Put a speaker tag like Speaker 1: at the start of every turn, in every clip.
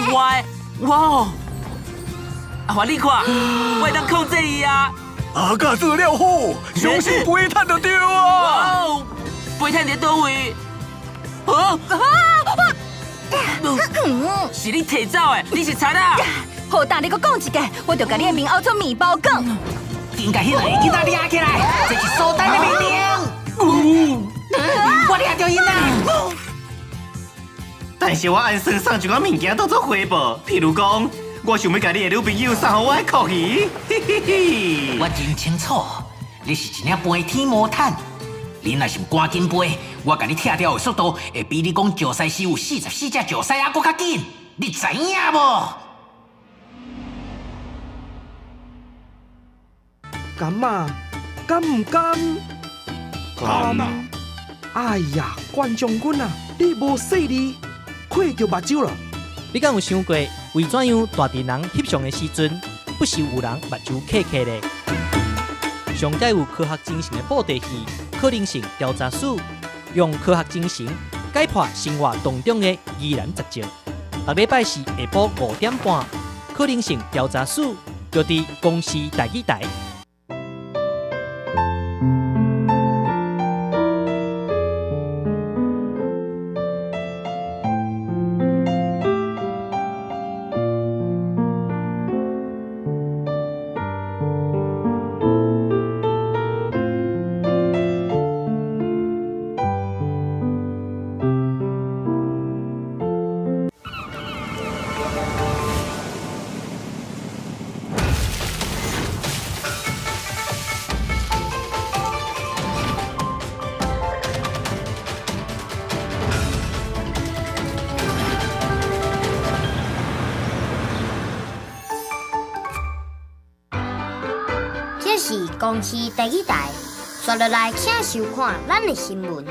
Speaker 1: 是我的，哇！阿華，你看，我會當控制伊啊！
Speaker 2: 阿甲做了好，相信飛毯就對啊！
Speaker 1: 哦，飛毯佇佗位？哦，是你提走的，你是賊仔！
Speaker 3: 好膽你閣講一擺，我就共你的面漚做麵包糠。
Speaker 4: 緊共彼兩個囡仔掠起來，這是蘇丹的命令。我掠著𪜶啦！但是我按算送一寡物件當做回報，譬如講，我想欲共你的女朋友送予我的酷魚。嘿嘿嘿。
Speaker 5: 我真清楚，你是一領飛天魔毯。你若是毋趕緊飛，我共你拆掉的速度會比你講石獅是有44隻石獅猶閣較緊，你知影無？
Speaker 6: 甘啊？甘毋甘？
Speaker 2: 甘。
Speaker 6: 哎呀，關將軍啊，你無細膩，虧著目睭了。
Speaker 7: 你敢有想過，為怎樣大陣人翕相的時陣，不時有人目睭瞌瞌咧？上蓋有科學精神的布袋戲，可能性調查室，用科學精神解破生活當中的疑難雜症。逐禮拜四下晡5點半，可能性調查室就佇公視台語台。
Speaker 8: 這是公視第一台，紲落來請收看咱的新聞。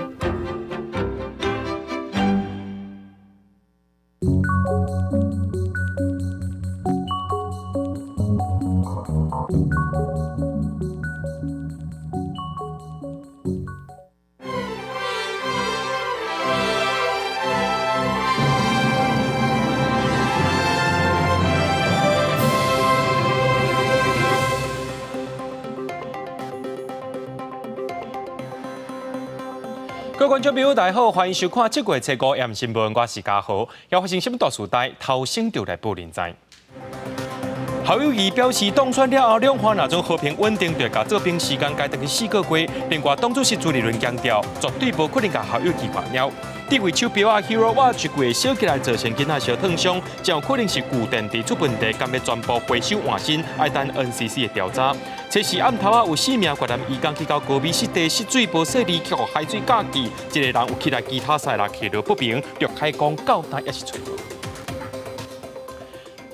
Speaker 9: 各位觀眾朋友，大家好，歡迎收看這月初五 M 新聞，我是嘉豪。要發生什麼大事代，頭先就來報恁知。侯友宜表示，當選了後，兩岸若準和平穩定，就會共做兵時間改轉去四個月。另外，黨主席朱立倫強調，絕對無可能共侯友宜換貓。智慧手錶仔 Hero Watch 規个燒起來造成囡仔相燙傷，真有可能是舊電池出問題，敢欲全部回收換新，愛等 NCC 的調查。這時暗頭仔有四名越南移工去到高美濕地泅水無細膩，去予海水咬去，一个人有起來，其他三个人下落不明，陸海講到底猶是揣無。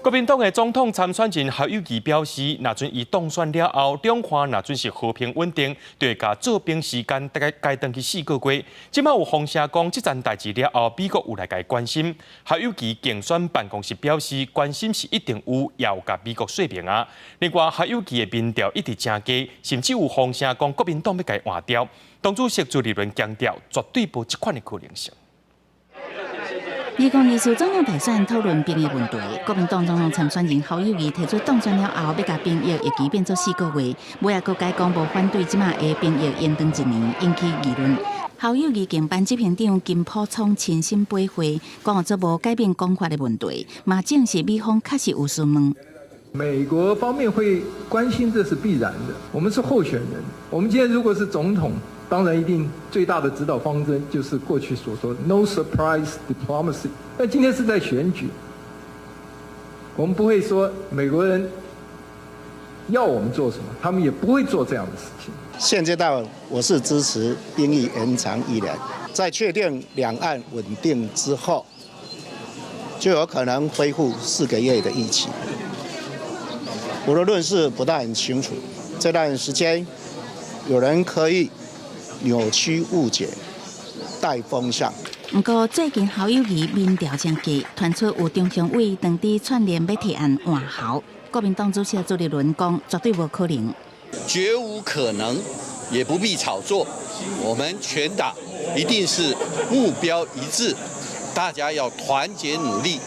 Speaker 9: 國民黨的總統參選人侯友宜表示，若準伊當選了後，兩岸若準是和平穩定，就會共做兵時間大概改轉去四個月。這擺有風聲講，這層代誌了後，美國有來共伊關心。侯友宜競選辦公室表示，關心是一定有，也有共美國說明啊。另外，侯友宜的民調一直誠低，甚至有風聲講國民黨欲共伊換掉。黨主席朱立倫強調，絕對無這款的可能性。
Speaker 10: 2024總統大選討論兵役問題，國民黨總統參選人侯友宜提出當選了後，欲共兵役役期變做四個月，尾仔閣改講無反對這馬的兵役延長一年，引起議論。侯友宜競辦執行長金溥聰親身陪會，講做無改變講法的問題，嘛證實美方確實有詢問。
Speaker 11: 美國方面會關心，這是必然的。我們是候選人，我們今天如果是總統，當然一定最大的指導方針就是過去所說 “no surprise diplomacy”。但今天是在選舉，我們不會說美國人要我們做什麼，他們也不會做這樣的事情。
Speaker 12: 現階段我是支持兵役延長一年，在確定兩岸穩定之後，就有可能恢復4個月的役期。我的論述不太很清楚，這段時間有人可以扭曲誤解、帶風向。
Speaker 10: 毋過最近侯友宜民調誠低，傳出有中常委當佇串聯欲提案換侯，國民黨主席朱立倫講絕對無可能，
Speaker 13: 絕無可能，也不必炒作。我們全黨一定是目標一致，大家要團結努力。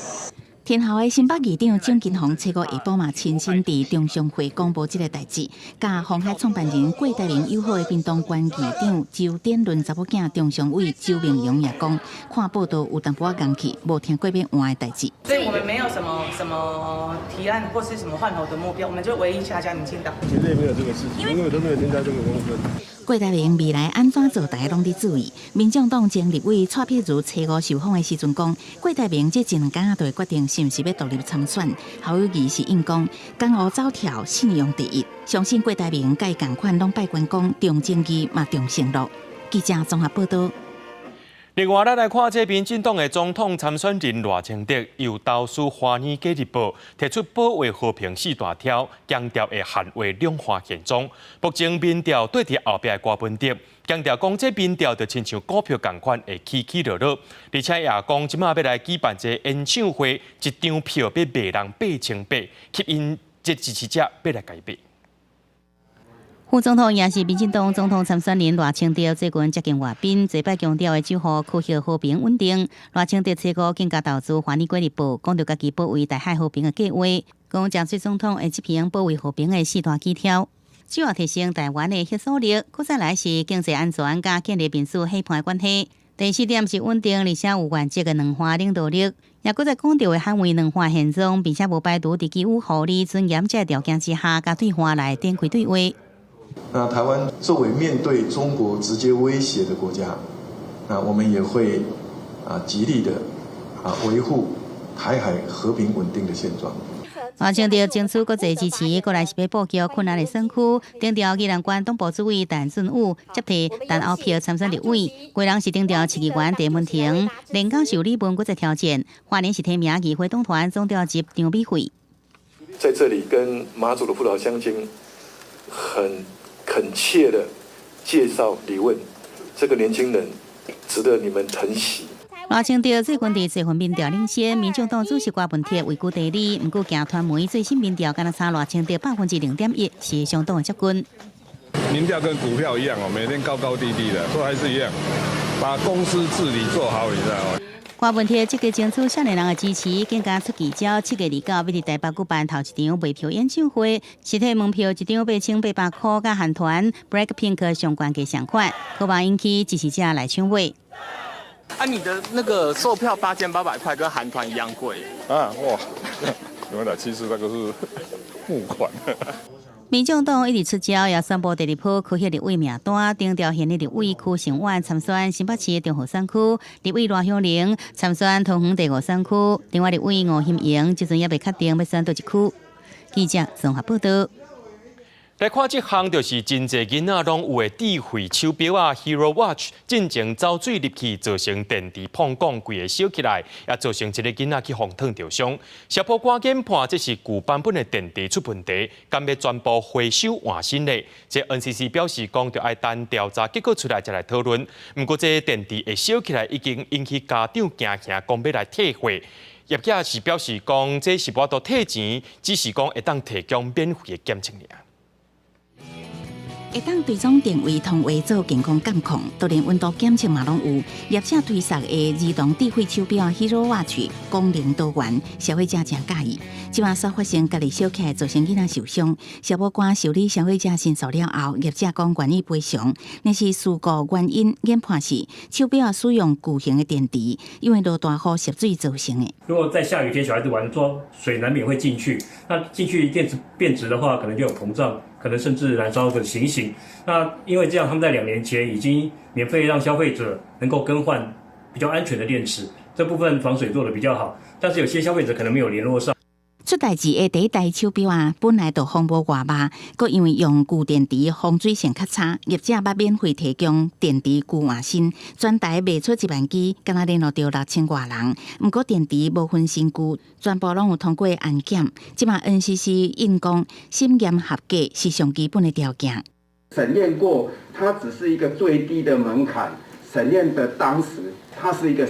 Speaker 10: 天后的新北議長蔣金虹初五下晡嘛親身佇中常會公布這个代誌，佮鴻海創辦人郭台銘友好的屏東縣議長周典倫查某囝張祥偉周明榮也講，看報道有淡薄仔戇去，無聽過欲換的代誌。
Speaker 14: 所以我們沒有什麼什麼提案或是什麼換候的目標，我們就唯一下架民進黨。
Speaker 15: 絕對沒有這個事情，因為都沒有添加這個公分。
Speaker 10: 郭台銘未來按怎做，大家攏佇注意。民眾黨前立委蔡碧如初五受訪的時陣講，郭台銘這一兩工就會決定是毋是欲獨立參選。侯友宜是應講，江湖走跳，信用第一，相信郭台銘佮伊仝款攏拜關公，重正義嘛重承諾。記者綜合報道。
Speaker 9: 另外，咱來看這民進黨的總統參選人賴清德，又投書《華爾街日報》，提出保衛和平四大條，強調會捍衛兩岸現狀。目前民調綴佇後壁的柯文哲，強調講這民調就親像股票仝款會起起落落，而且也講這馬欲來舉辦這個演唱會，一張票欲賣人8800，吸引這支持者欲來共買。
Speaker 16: 副總統也是民進黨總統參選人賴清德最近接見外賓，這擺強調會守護區域和平穩定。賴清德初五更加投書《華爾街日報》，講著家己保衛台海和平的計畫，講江水總統會執行保衛和平的四大基調，主要提升台灣的核實力，閣再來是經濟安全佮建立民主伙伴關係。第四點是穩定而且有原則的兩岸領導力，也閣再講著會捍衛兩岸現狀，並且無排除佇基於合理尊嚴這條件之下，佮對岸來展開對話。
Speaker 17: 那台灣作為面對中國直接威脅的國家，那我們也會極力的維護台海和平穩定的現狀。
Speaker 16: 賴清德爭取國際支持，過來是欲布局困難的選區，頂調宜蘭縣黨部主委陳俊武接替陳歐珀參選立委，基隆市頂調市議員鄭文婷，連江受李文閣再挑戰，花蓮是提名議會黨團總召集張美惠。
Speaker 17: 在這裡跟馬祖的父老鄉親很懇切的介紹李問，這個年輕人值得你們疼惜。
Speaker 16: 賴清德最近佇這份民調領先，民眾黨主席柯文哲位居第二，毋過鏡傳媒最新民調敢若差賴清德0.1%，是相當的接近。
Speaker 15: 民調跟股票一樣哦，每天高高低低的，都還是一樣，把公司治理做好，你知道嗎？
Speaker 16: 柯文哲積極爭取少年人的支持，更加出奇招，7月29欲佇台北舉辦頭一場賣票演唱會，實體門票一張8800塊，佮韓團 BLACKPINK 相關價相款，渴望引起支持者來搶買。
Speaker 18: 啊，你的那個售票8800塊，跟韓團一樣貴。
Speaker 15: 啊，哇！你們倆其實那個是募款。
Speaker 16: 民眾黨一直出招，也宣布第二波區域立委名單，頂調現任立委柯成遠參選新北市中和選區，立委賴香伶參選桃園第五選區，另外立委吳欣盈這陣猶未確定欲選佗一區。記者綜合報道。
Speaker 9: 來看這項就是真濟囡仔攏有的智慧手錶仔，Hero Watch，進前走水入去，造成電池膨脹，規个燒起來，也造成一个囡仔去予燙著傷。消保官研判這是舊版本的電池出問題，敢欲全部回收換新的？這 NCC 表示講，著愛等調查結果出來才來討論。毋過這電池會燒起來，已經引起家長驚嚇，講欲來退貨。業者是表示講，這是無法度退錢，只是講會當提供免費的檢測爾。
Speaker 10: 會當追蹤定位、通話做健康監控，都連溫度檢測嘛攏有。業者推售的兒童智慧手錶 Hero Watch 功能多元，消費者誠佮意。這馬煞發生家己燒起來，造成囡仔受傷。消保官受理消費者申訴了後，業者講願意賠償。但是事故原因研判是手錶使用舊型的電池，因為落大雨濕水造成的。
Speaker 19: 如果在下雨天，小孩子玩，說水難免會進去，那進去電池變質的話，可能就有膨脹。可能甚至燃燒的情形。那因為這樣，他們在2年前已經免費讓消費者能夠更換比較安全的電池，這部分防水做得比較好。但是有些消費者可能沒有聯絡上。
Speaker 10: 出代誌的第一代手錶仔，本來就防無外峇，閣因為用舊電池防水性較差，業者捌免費提供電池舊換新，全台賣出1萬支，敢若聯絡著6000外人。毋過電池無分新舊，全部攏有通過安檢。這馬 NCC 應講審驗合格是上基本的條件。
Speaker 20: 審驗過，它只是一個最低的門檻。審驗的當時，它是一個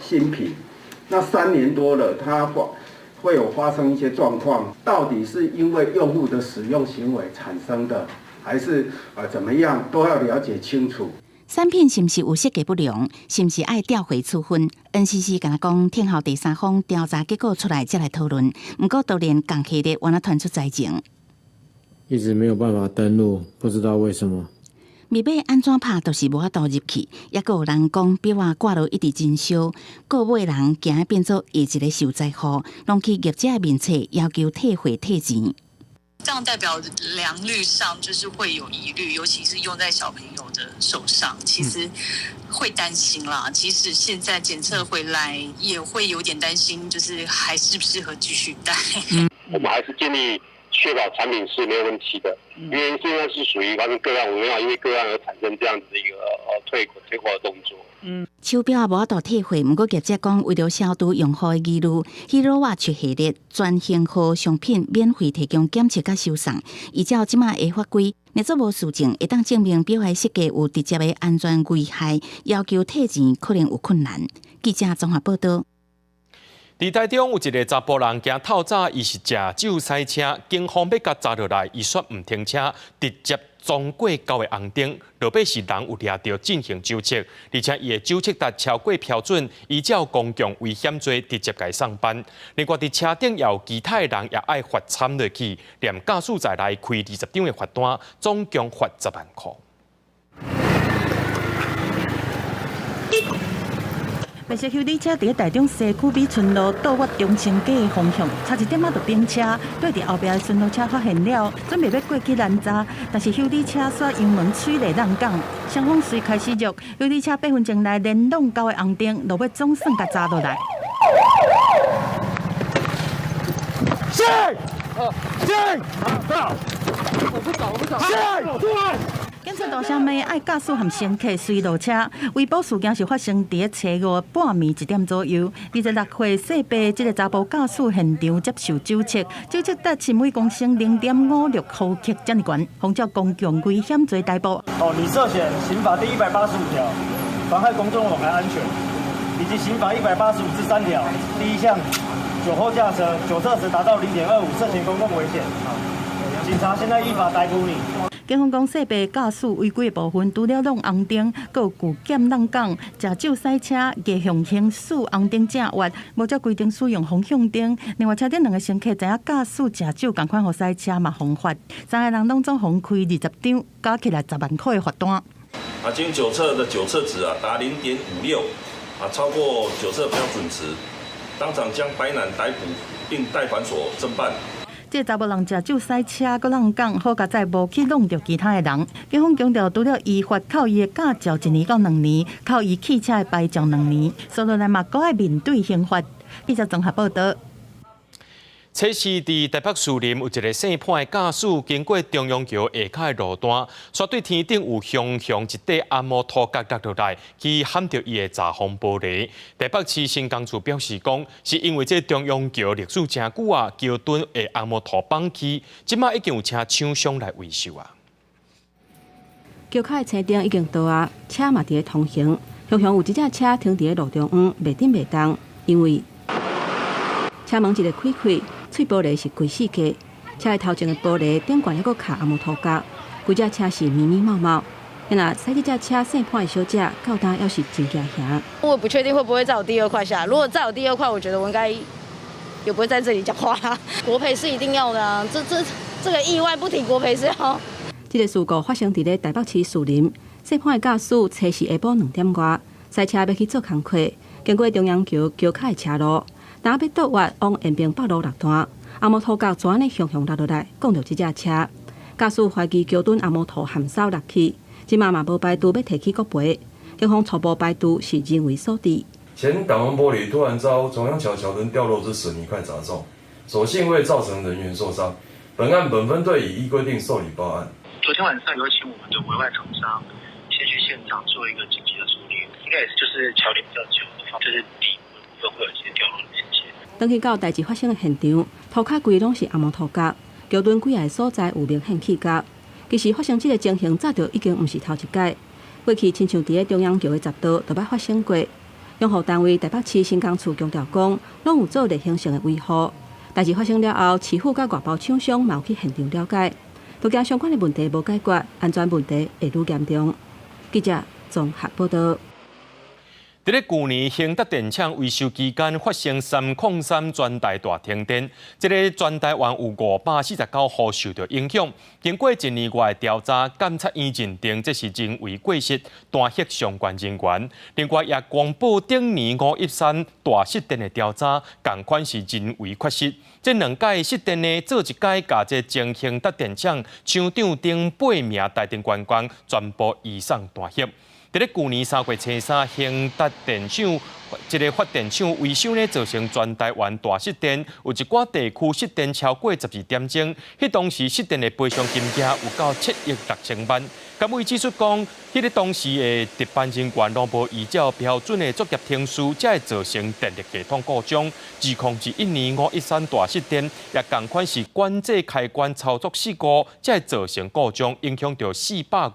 Speaker 20: 新品，那3年多了，它會有發生一些狀況，到底是因為用戶的使用行為產生的，還是怎麼樣，都要了解清楚。
Speaker 10: 產品是毋是有設計不良？是毋是愛吊回處分？NCC 敢若講，聽候第三方調查結果出來才來討論。毋過，當然共系列原來傳出災情，
Speaker 21: 一直沒有辦法登錄，不知道為什麼。
Speaker 10: 密碼按怎拍都是無法度入去，抑閣有人講錶仔掛落一直真燒，購買人驚變做下一個受災戶，攏去業者面冊要求退貨退錢。
Speaker 22: 這樣代表良率上就是會有疑慮，尤其是用在小朋友的手上，其實會擔心啦。即使現在檢測回來，也會有點擔心，就是還適不適合繼續戴。
Speaker 23: 我們還是建議確保產品是沒有問題的，因為現在是屬於發生個案，我們要因為個案而產生這樣子一個退貨的動作。
Speaker 10: 手錶也無法度退貨，毋過業者講，為著消除用戶的疑慮，希羅瓦出系列全型號商品免費提供檢測佮修送。依照這馬的法規，若做無事證，會當證明錶的設計有直接的安全危害，要求退錢可能有困難。記者綜合報道。
Speaker 9: 佇台中有一个查埔人驚透早，伊是食酒駛車，警方欲共查落來，伊煞毋停車，直接撞過九个紅燈，落尾是人有掠著進行酒測，而且伊的酒測值超過標準，依照公共危險罪直接共送辦。另外，佇車頂也有其他的人也愛罰參落去，連駕駛在內開20張的罰單，總共罰10萬箍。
Speaker 24: 白色休旅車佇咧台中西區美村路倒越中清街的方向，差一點仔就停車，對佇後壁的巡邏車發現了，準備欲過去攔查，但是休旅車煞油門催淚讓港，雙方隨開始弱，休旅車8分鐘內連挵九個紅燈，落尾總算共查落來。
Speaker 2: 停！停！我不走，我不走。
Speaker 24: 警察大聲罵愛駕駛和乘客隨落車，違報事件是發生佇咧初五半暝1點左右。26歲姓白這个查埔駕駛現場接受酒測，酒測值是每公升0.56毫克，遮爾懸，奉照公共危險罪逮捕。
Speaker 25: 哦，你涉嫌刑法第185條，妨害公眾往來安全，以及刑法185之3條第一項，酒後駕車，酒測值達到0.25，涉嫌公共危險。警察現在依法逮捕你。
Speaker 24: 警方講，姓白駕駛違規的部分，除了挵紅燈，閣有拒檢讓港、食酒駛車、逆向行駛紅燈正越，無照規定使用方向燈。另外，車頂兩个乘客知影駕駛食酒仝款予駛車嘛，予罰。三个人攏總予開20張，加起來10萬箍的罰單。
Speaker 26: 啊，經酒測的酒測值啊達0.56，啊超過酒測標準值，當場將白男逮捕並帶返所偵辦。
Speaker 24: 這个查某人食酒駛車，閣挵港，好佳哉無去挵著其他的人。警方強調，除了依法扣伊的駕照1年到2年，扣伊汽車的牌照2年，所以來嘛閣愛面對刑罰。記者綜合報道。
Speaker 9: 測試佇台北士林有一个姓潘的駕駛，經過中央橋下跤的路段，煞對天頂有熊熊一塊紅毛塗角落落來，去撼著伊的閘風玻璃。台北市城工處表示講，是因為這中央橋歷史誠久啊，橋墩的紅毛塗崩去，這馬已經有請廠商來維修啊。
Speaker 27: 橋跤的青燈已經倒啊，車嘛佇咧通行，雄雄有一隻車停佇咧路中央，袂振袂動，因為車門一个開開。碎玻璃是規死個，車的頭前的玻璃頂懸猶閣卡紅毛塗角，規隻車是密密麻麻。若駛這隻車姓潘的小姐，到今猶是真驚嚇。
Speaker 28: 我不確定會不會再有第二塊下來，如果再有第二塊，我覺得我應該也不會在這裡講話。國賠是一定要的啊，這個意外不提國賠是要。
Speaker 27: 這个事故發生佇咧台北市士林，姓潘的駕駛初時下晡2點外，駛車欲去做工課，經過中央橋橋跤的車路。當欲倒越往延平北路六段，紅毛塗角就按呢雄雄落落來，摃著這隻車。駕駛懷疑橋墩紅毛塗含掃落去，這馬嘛無排除欲提起國賠。警方初步排除是人為所致。
Speaker 29: 前擋風玻璃突然遭中央橋橋墩掉落之水泥塊砸中，所幸未造成人員受傷。本案本分隊已依規定受理報案。
Speaker 30: 昨天晚上有請我們的委外廠商先去現場做一個緊急的處理，應該也是就是橋齡比較久的，就是底部會有一些掉落的情形。
Speaker 27: 當去到代誌發生的現場，塗跤規攏是紅毛塗角，橋墩幾个所在有明顯起角。其實發生這个情形早就已經毋是頭一擺，過去親像佇咧中央橋的閘道就捌發生過。養護單位台北市城工處強調講，攏有做例行性的維護。代誌發生了後，市府佮外包廠商嘛有去現場了解，都驚相關的問題無解決，安全問題會愈嚴重。記者綜合報道。
Speaker 9: 佇咧舊年興達電廠維修期間發生303全台大停電，這个全台灣有549戶受著影響。經過一年外的調查，監察院認定這是人為過失，彈劾相關人員。另外也公布頂年513大失電的調查，仝款是人為缺失。這兩擺失電呢，做一擺共這前興達電廠廠長等八名台電員工全部移送彈劾。佇咧舊年3月初三，興達電廠這个發電廠維修呢，造成全台灣大失電，有一寡地區失電超過12點鐘。彼當時失電的賠償金額有到7億6千萬。監委指出講，彼个當時的值班人員攏無依照標準的作業程序，才會造成電力系統故障。2021年513大失電，也仝款是管制開關操作事故，才會造成故障，影響著415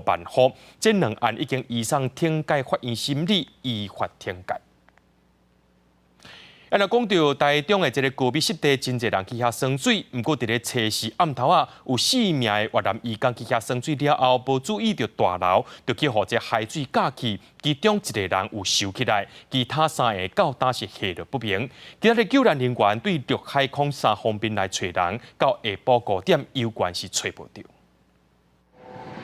Speaker 9: 萬戶。這兩案已經移送懲戒法院審理，依法懲戒。啊，若講著台中的這个高美濕地，真濟人去遐耍水，毋過佇咧初四暗頭仔，有四名的越南移工去遐耍水了後，無注意著大流，就去予這海水咬去，其中一个人有游起來，其他三个到今是下落不明。今仔日救援人員對陸海空三方面來揣人，到下晡5點，猶原是揣無著。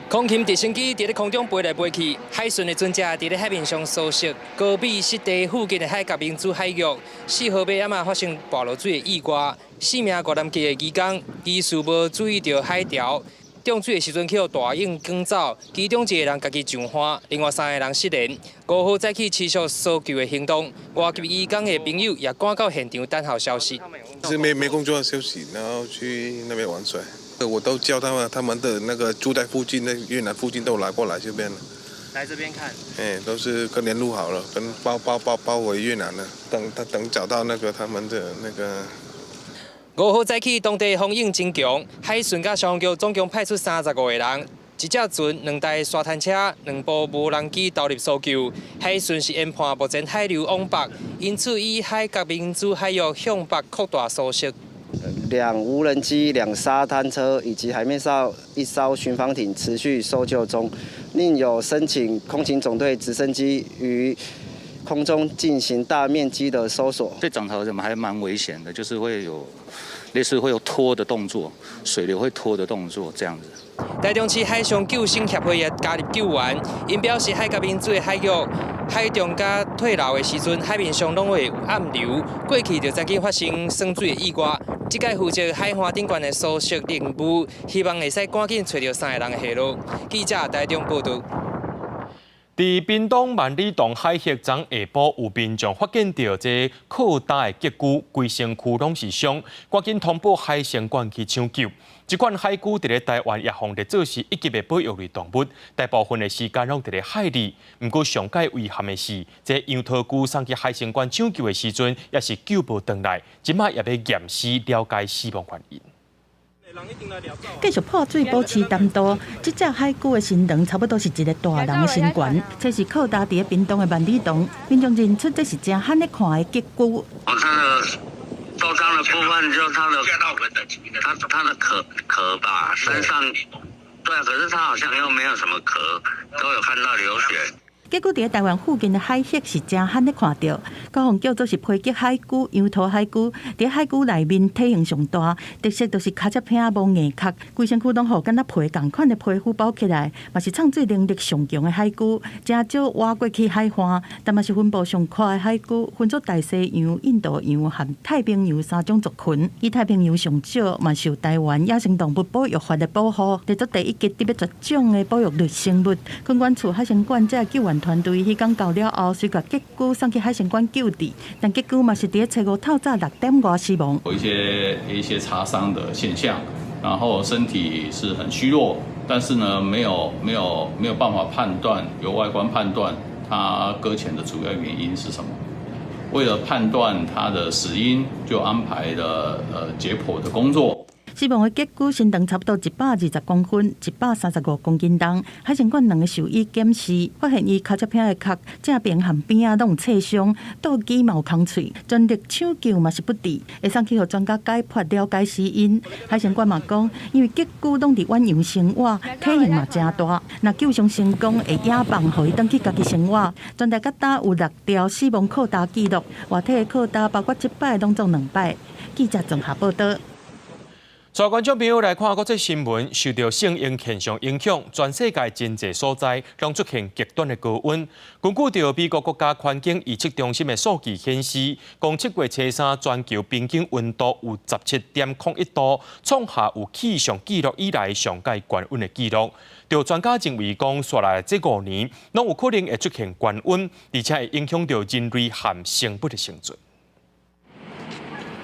Speaker 1: 空勤直升機佇咧空中飛來飛去，海巡的船隻佇咧海面上搜索。高美濕地附近的海峽明珠海域，4號尾暗仔發生跋落水的意外，四名越南籍的移工疑似無注意著海潮，漲水的時陣去予大湧捲走，其中一个人家己上岸，另外三个人失聯。5號早起持續搜救的行動，外籍移工的朋友也趕到現場等候消息。
Speaker 3: 是沒工作休息，然後去那邊玩水。我都叫他們，他們的那個住在附近的越南附近都來過來這邊。
Speaker 1: 來這邊看。
Speaker 3: 哎，都是跟聯絡好了，跟包包包包回越南了，等等找到那個他們的那個。
Speaker 1: 5號早起，當地風湧真強，海巡佮消防局總共派出35個人，一隻船、兩台沙灘車、兩部無人機投入搜救。海巡是研判目前海流往北，因此以海峽明珠海域向北擴大搜索。
Speaker 4: 兩無人機、兩沙灘車以及海面上一艘巡防艇持續搜救中，另有申請空勤總隊直升機於空中進行大面積的搜索。
Speaker 5: 這漲潮怎麼還蠻危險的，就是會有類似會有拖的動作，水流會拖的動作這樣子。
Speaker 1: 台中市海上救生協會也加入救援，𪜶表示海峽明珠的海域，海漲佮退流的時陣，海面上攏會有暗流，過去就曾經發生耍水的意外。這擺負責海岸頂懸的搜索任務，希望會使趕緊揣著三个人的下落。記者台中報導。
Speaker 9: 佇屏東萬里洞海域，昨下晡有民眾發現著這靠礁的屐龜，規身軀攏是傷，趕緊通報海生館去搶救。這款海龜佇咧台灣也予列做是一級的保育類動物，大部分的時間攏佇咧海裡。毋過上蓋遺憾的是，這楊桃龜送去海生館搶救的時陣，也是救無轉來，這擺也欲驗屍了解死亡原因。
Speaker 24: 繼續破水保持澹度，這隻海龜的身長差不多是一个大人的身懸，這是靠礁佇咧屏東的萬里洞，民眾認出這是誠罕咧看的屐龜。
Speaker 6: 哦，它的受傷的部分就它的它的殼吧，身上，對，可是它好像又沒有什麼殼，都有看到流血。
Speaker 24: 屐龜佇咧台灣附近的海域是誠罕咧看著，閣予叫做是皮革海龜、楊桃海龜。佇海龜內面體型上大，特色就是跤脊䖙無硬殼，規身軀攏予敢若皮仝款的皮膚包起來，嘛是藏水能力上強的海龜，誠少倚過去海岸，但嘛是分布上闊的海龜，分做大西洋、印度洋和太平洋三種族群。以太平洋上少，嘛受台灣野生動物保育法的保護，列做第一級佇欲絕種的保育類生物。墾管處海生館這救援團隊彼工到了後，隨共屐龜送去海生館救治，但結果嘛是佇咧初五透早6點外死亡。
Speaker 7: 有一些擦傷的現象，然後身體是很虛弱，但是呢，沒有辦法判斷，由外觀判斷他擱淺的主要原因是什麼。為了判斷他的死因，就安排了解剖的工作。
Speaker 24: 死亡的結具身長差不多120公分，135公斤重。海神館兩个獸醫檢視，發現伊跤脊片的殼正邊和邊仔攏切傷，倒肌嘛有空喙，全力搶救嘛是不治，會送去予專家解剖了解死因。海神館嘛講，因為結具攏佇遠洋生活，體型嘛誠大，若救傷成功會野放，予伊轉去家己生活。全台甲今有六條死亡擴大紀錄，活體的擴大包括這擺攏總兩擺。記者綜合報道。
Speaker 9: 帶觀眾朋友來看國際新聞，受著聖嬰現象影響，全世界真濟所在攏出現極端的高溫。根據著美國國家環境預測中心的數據顯示，講7月初三全球平均溫度有17.01度，創下有氣象記錄以來上蓋懸溫的紀錄。著專家認為講，紲來這5年攏有可能會出現懸溫，而且會影響著人類和生物的生存。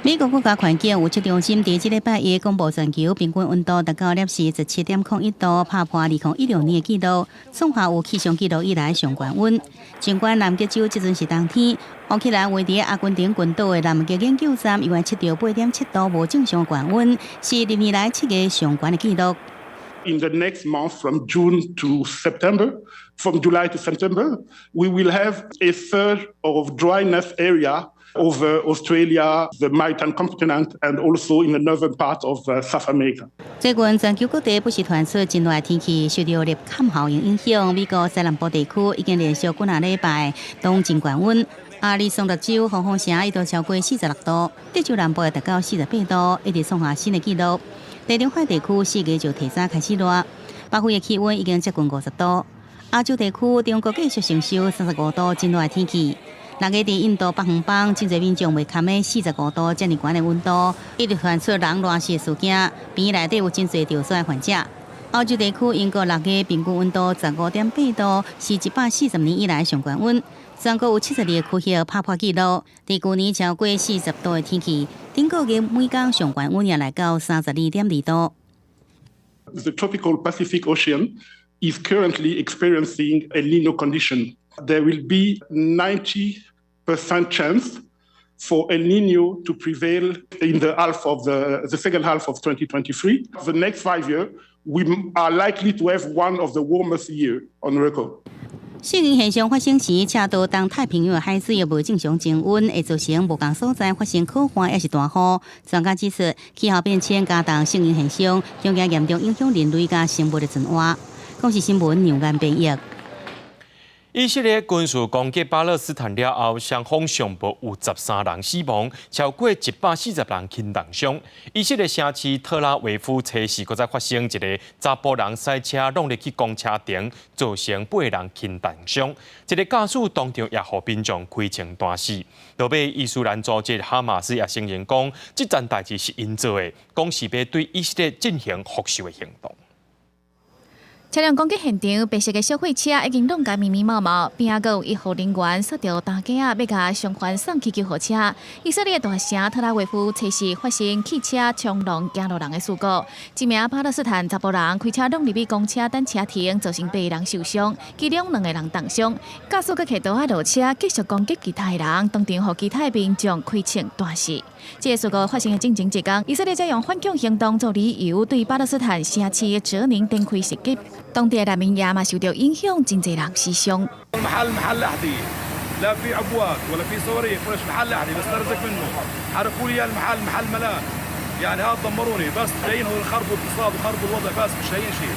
Speaker 10: 美國國家環境預測中心佇這禮拜一公布全球平均溫度達到攝氏17.01度，拍破2016年的紀錄，創下有氣象紀錄以來上懸溫。儘管南極洲這陣是冬天，烏克蘭位佇阿根廷群島的南極研究站猶原測著8.7度無正常懸溫，是歷年來7月上懸的紀錄。
Speaker 8: In the next month, from June to September, from July to September, we will have a surge of dryness area over Australia, the maritime continent, and also in the northern part of South America.
Speaker 10: 最近全球各地不時傳出真熱的天氣，受著熱崁效應影響，美國西南部地區已經連續幾若禮拜攏真懸溫。亞利桑那州黃蜂城一度超過46度，德州南部也達到48度，一直創下新的紀錄。地中海地區4月就提早開始熱，北非的氣溫已經接近50度。亞洲地區中國繼續承受35度真熱的天氣。6月佇印度北方邦，真濟民眾袂堪的45度遮爾懸的溫度，一直傳出人熱死的事件，病院內底有真濟著暑的患者。歐洲地區英國6月平均溫度15.8度，是140年以來上懸溫。全國有72個區域拍破紀錄。佇舊年超過40度的天氣，頂個月每工上懸溫也來到32.2度。
Speaker 8: The tropical Pacific Ocean is currently experiencing El Niño condition. There will be 90% chance for El Niño to prevail in the second half of 2023. The next 5 years, we are likely to have one of the warmest year on record.
Speaker 10: 聖嬰現象發生時，赤道東太平洋的海水也無正常增溫，會造成無仝所在發生洘旱抑是大雨。專家指出，氣候變遷加重聖嬰現象，將嚴重影響人類佮生物的存活。公視新聞楊安編譯。
Speaker 9: 以色列軍事攻擊巴勒斯坦了後，雙方上報有13人死亡，超過140人輕重傷。以色列城市特拉維夫初四閣再發生一个查埔人駛車挵入去公車頂，造成八人輕重傷。一个駕駛當場也予民眾開槍彈死。落尾伊斯蘭組織哈馬斯也承認講，這件代誌是𪜶做的，講是欲對以色列進行復仇的行動。
Speaker 11: 車輛攻擊現場，白色的小貨車已經弄甲密密麻麻，邊仔閣有醫護人員煞著擔架仔，欲共傷患送去救護車。以色列大城特拉維夫初四發生汽車衝撞行路人的事故，一名巴勒斯坦查埔人開車挵入去公車等車停，造成八人受傷，其中兩个人重傷。駕駛閣提刀仔落車繼續攻擊其他的人，當場予其他的民眾開槍彈死。這个事故發生的進前一工，以色列才用反恐行動做理由，對巴勒斯坦城市哲寧展開襲擊。當地的難民營嘛受著影響，真濟人死傷。
Speaker 12: محل محل أحذية لا في عبوات ولا في صواريخ ولا شيء محل أحذية بسترزق منه حرقوا لي المحل محل ملان يعني هذا دمروني بس جايين هو يخربوا الاقتصاد وخربوا الوضع بس مش لاقيين شيء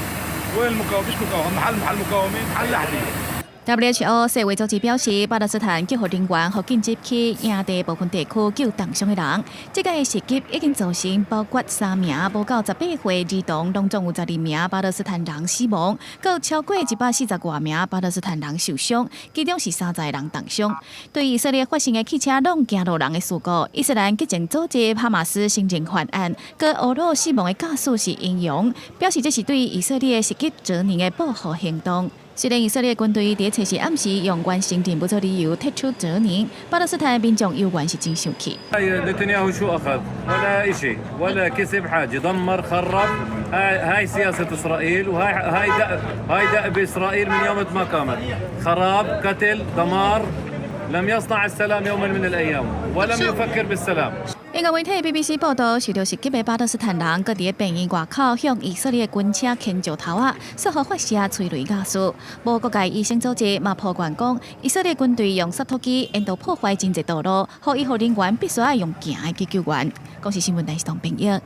Speaker 12: وين المقاومة مش مقاومة محل محل مقاومة محل أحذية
Speaker 11: WHO 世衛組織表示，巴勒斯坦救護人員予緊急去營地部分地區救重傷的人。這個襲擊已經造成包括三名無到18歲兒童，攏總有12名巴勒斯坦人死亡，閣超過140外名巴勒斯坦人受傷，其中是30個人重傷。對以色列發生的汽車挵行路人的事故，伊斯蘭激進組織哈馬斯承認犯案，閣訛魯死亡的駕駛是英勇，表示這是對以色列襲擊哲寧的報復行動。雖然以色列軍隊佇初四暗時用完成任務做理由撤出哲寧，巴勒斯坦民眾猶原是真生氣。
Speaker 13: نتنياهو شو اخذ؟ ولا شيء ولا كسب حاجه دمر خرب هاي هاي سياسه اسرائيل وهاي هاي دأب هاي دأب اسرائيل من يوم ما قامت خراب قتل دمار لم يصنع السلام يوما من الايام ولم يفكر بالسلام.
Speaker 11: 英國媒體 BBC 報道，受著襲擊的巴勒斯坦人，閣佇咧病院外口向以色列軍車牽石頭仔，煞予發射催淚瓦斯。無國界醫生組織嘛抱怨講，以色列軍隊用灑土機沿途破壞真濟道路，予醫護人員必須愛用行的去救援。公視新聞台是同編譯。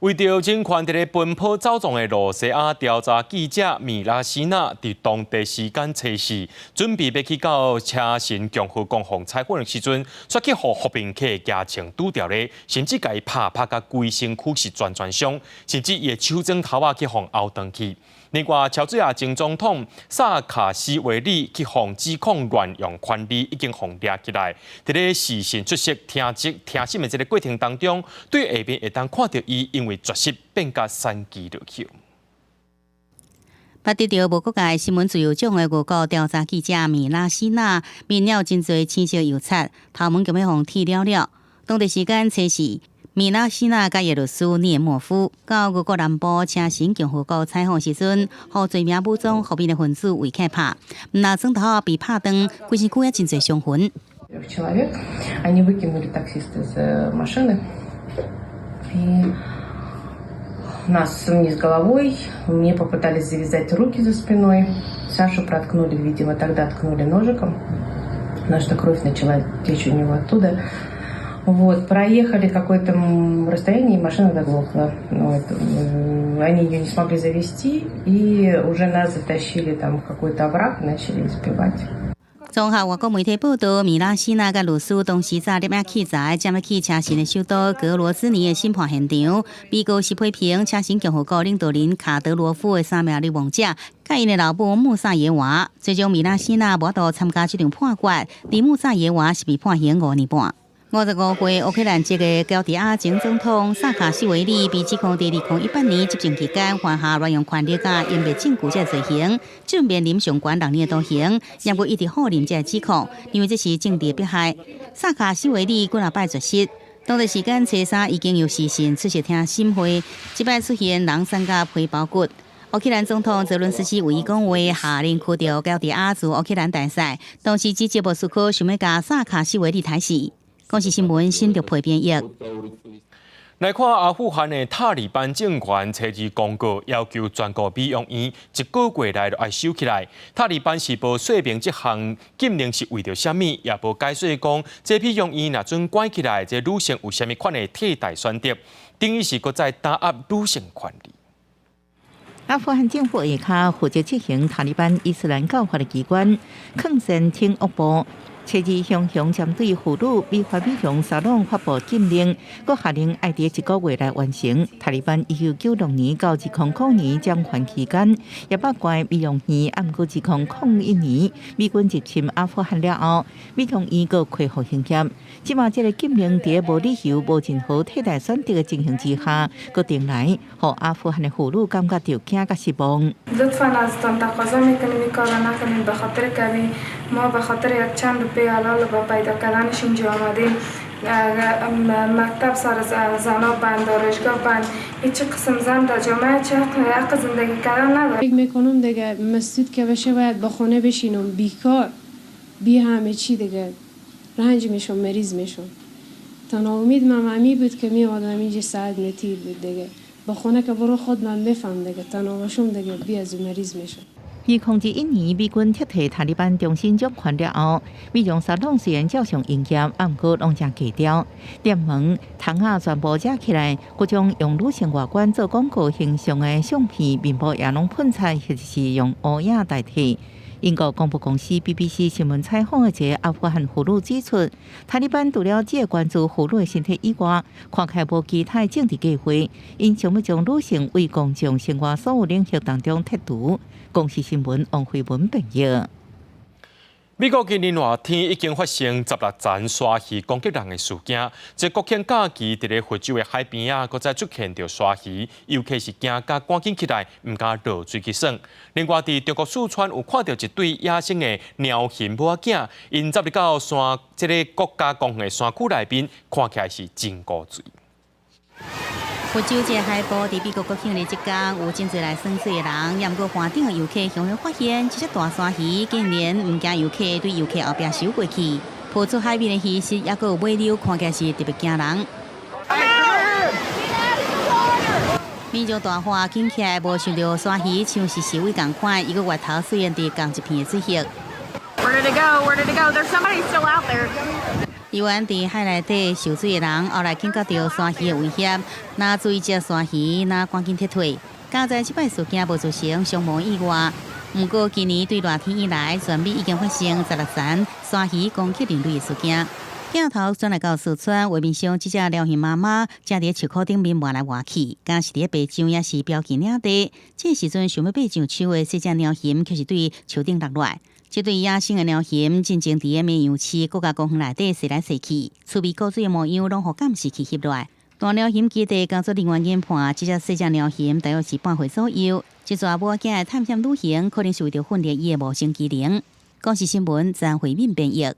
Speaker 9: 為著人權佇咧奔跑走傱的露西亞調查記者米拉西娜，佇當地時間初四準備欲去到車臣共和國訪採訪的時陣，卻去予復命客舉槍拄著咧，甚至共伊拍拍甲規身軀是全全傷，甚至伊的手指頭仔去予拗斷去。另外，喬治亞前總統薩卡西維利去予指控濫用權力，已經予掠起來。佇咧視訊出席聽證聽審的這个過程當中，對下面會當看著伊因為絕食變甲瘦去落去。
Speaker 10: 捌得著無國界新聞自由獎的俄國調查記者米拉西娜，面了真濟青色油漆，頭毛共欲予剃了了。當地時間初四，米拉西娜佮伊律師涅莫夫到俄國南部車臣共和國採訪時陣，予罪名武裝復命的分子圍起拍，毋但指頭被拍斷，規身軀也真濟傷痕。
Speaker 14: Человек, они выкинули таксиста из машины и нас вниз головой, мне попытались завязать руки за спиной, Сашу проткнули, видимо, тогда ткнули ножиком, потому что кровь начала течь у него оттуда. Вот, проехали какое-то расстояние, и машина заглохла. Вот, они ее не смогли завести, и уже нас затащили там в какой-то овраг и начали избивать.
Speaker 10: 綜合外國媒體報道，米拉西娜佮律師當時早攝影器材，正欲去車臣的首都格羅茲尼的審判現場。被告是批評車臣共和國領導人卡德羅夫的三名流亡者，佮𪜶的老母穆薩耶娃。最終米拉西娜無法度參加這場判決，而穆薩耶娃是被判刑5年半。55歲烏克蘭籍的喬治亞前總統薩卡西維利被指控佇2018年執政期間犯下濫用權力佮隱匿證據這罪行，正面臨上懸6年的徒刑。不過伊一直否認這个指控，認為這是政治迫害。薩卡西維利幾若擺絕食，當地時間初三已經由視訊出席聽審會，這擺出現人送佮皮包骨。烏克蘭總統澤倫斯基為伊講話，下令驅逐喬治亞駐烏克蘭大使，同時指責莫斯科想欲共薩卡西維利刣死。公視新聞新竹配編譯。
Speaker 9: 來看阿富汗的塔利班政權，初二公告要求全國美容院一個月內就愛收起來。塔利班是無說明這項禁令是為著啥物，也無解說講這美容院若準關起來，這女性有啥物款的替代選擇，等於是閣再打壓女性權利。
Speaker 15: 阿富汗政府下跤負責執行塔利班伊斯蘭教法的機關，抗戰請惡部。初二雄雄針對婦女美髮美容沙龍發布禁令，閣下令愛佇一個月內完成。塔利班1996年到2000年掌權期間，也包括美容院。毋過2001年美軍入侵阿富汗了後，美容院閣恢復營業。這馬這个禁令佇無理由、無任何替代選擇的情形之下，閣定來，予阿富汗的婦女感覺著驚佮失望。
Speaker 16: لطفا ازتان تقاضا میکنیم این کار نکنید به خاطر که ما به خاطر یک چند روپیه حلال و پیدا کردنش اینجا آمدیم. مکتب سر زنا بند، دانشگاه بند، هیچ قسم زن در جامعه چه حق زندگی کردن نداره.
Speaker 17: فکر میکنم دیگه مسدود که بشه باید با خونه بشینم، بیکار، بی همه چی، دیگه رنج میشم، مریض میشم. تنها امید من همی بود که می آمدم اینجا، ساعت می بود دیگه. با خونه که برو خود من میفهم دیگه، تنها باشم دیگه بی از مریض میشم.
Speaker 15: 2021年，美軍撤退塔利班中心掌權了後，美容沙龍雖然照常營業，毋過攏誠低調。店門、窗仔全部遮起來，各種用女性外觀做廣告形象的相片、面部也攏噴漆，或者是用烏影代替。英國廣播公司 BBC 新聞採訪的一个阿富汗婦女指出，塔利班除了只關注婦女的身體以外，看起來無其他的政治計劃，𪜶想欲將女性對公眾生活所有領域當中剔除。公視新聞王慧文編譯。
Speaker 9: 美國今年熱天已經發生16層鯊魚攻擊人的事件。這國慶假期，佇咧佛州的海邊仔，閣再出現著鯊魚，遊客是驚甲趕緊起來，毋敢落水去耍。另外，佇中國四川有看著一對野生的貓熊母仔囝，𪜶走入到山這个國家公園的山區內面，看起來是真古錐。
Speaker 10: 佛州這个海埔，佇美國國慶日這工，有真濟來耍水的人，也毋過岸頂的遊客雄雄發現，這隻大鯊魚竟然毋驚遊客，對遊客後壁游過去。浮出海面的魚絲，抑閣有尾溜，看起來是特別驚人。民眾大喊緊起來，無想著鯊魚像是示威仝款，伊閣越頭出現佇仝一片的水域。
Speaker 2: Where did it go? Where did it go? There's somebody still out there.
Speaker 10: 猶原佇海內底受水的人，後來警覺著鯊魚的威脅，若注意食鯊魚，若趕緊撤退。佳哉這擺事件無造成傷亡意外，毋過今年對熱天以來，全美已經發生16宗鯊魚攻擊人類的事件。鏡頭轉來到四川，畫面上這隻貓熊媽媽正佇樹箍頂面磨來磨去，敢是佇咧爬上，抑是標記領地。這時陣想欲爬上樹的細隻貓熊，卻是對樹頂落來。這對野生的貓熊進前佇咧綿陽市國家公園內底踅來踅去，趣味古錐的模樣攏予監視器翕落來。大貓熊基地工作人員研判，這隻細隻貓熊大約是半歲左右。這逝母仔的探險旅行，可能是為著訓練伊的謀生技能。公視新聞張惠敏編譯。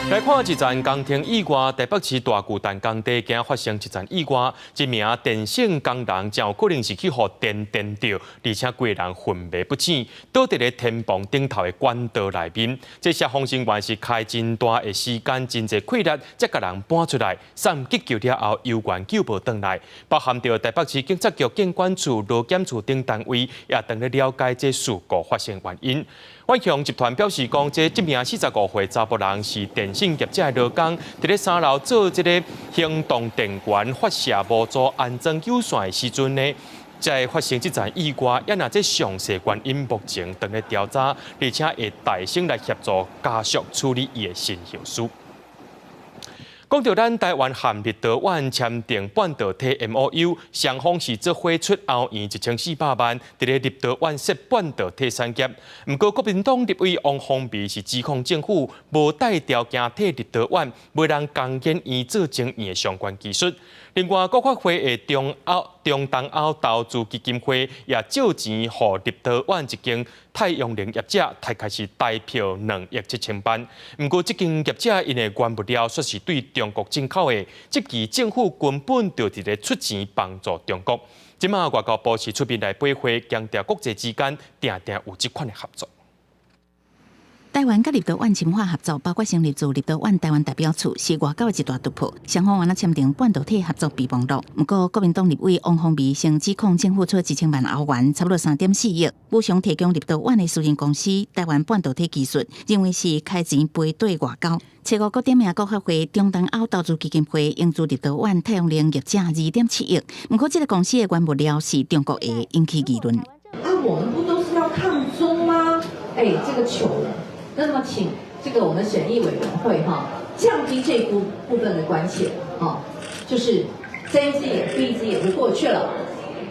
Speaker 9: 來看一樁工程意外，台北市大巨蛋工地今發生一樁意外，一名電線工人真有可能是去予電電著，而且規个人昏迷不醒，倒佇咧天棚頂頭的管道內面。這消防人員是開真大的時間，真濟氣力，才共人搬出來，送急救了後，猶原救無轉來。包含著台北市警察局警管處、勞檢處等單位，也正咧了解這事故發生原因。遠雄集團表示講，這名45歲查埔人是電信業者的勞工，佇咧三樓做這个行動電源發射模組安裝有線的時陣呢，才會發生這樁意外。也若這詳細原因目前正咧調查，而且會代先來協助家屬處理伊的身後事。講著咱台灣和立陶宛簽訂半導體 MOU，雙方是做伙出歐元1400萬，佇咧立陶宛設半導體產業。毋過國民黨立委王鴻薇是指控政府無帶條件替立陶宛買人工研院做晶圓的相關技術。另外，國發會的中歐中東歐投資基金會也借錢予立陶宛一間太陽能業者，大概是台票2億7千萬。毋過，這間業者𪜶的原物料煞是對中國進口的，這期政府根本就佇咧出錢幫助中國。這馬外交部是出面來駁話，強調國際之間定定有這款的合作。
Speaker 10: 台灣佮立陶宛深化合作，包括成立駐立陶宛台灣代表處，是外交的一大突破。雙方嘛簽訂半導體合作備忘錄。毋過，國民黨立委王鴻薇先指控政府出1000萬歐元，差不多3.4億，無償提供立陶宛的私人公司台灣半導體技術，認為是開錢賠對外交。初五閣點名國發會中東歐投資基金會融資立陶宛太陽能業者2.7億，毋過這个公司的原物料是中國的，引起議論。
Speaker 18: 啊，我們不都是要抗中嗎？哎，這個糗了。那麼請這個我們審議委員會哈降低這部分的關切啊，就是睜一隻眼閉一隻眼就過去了。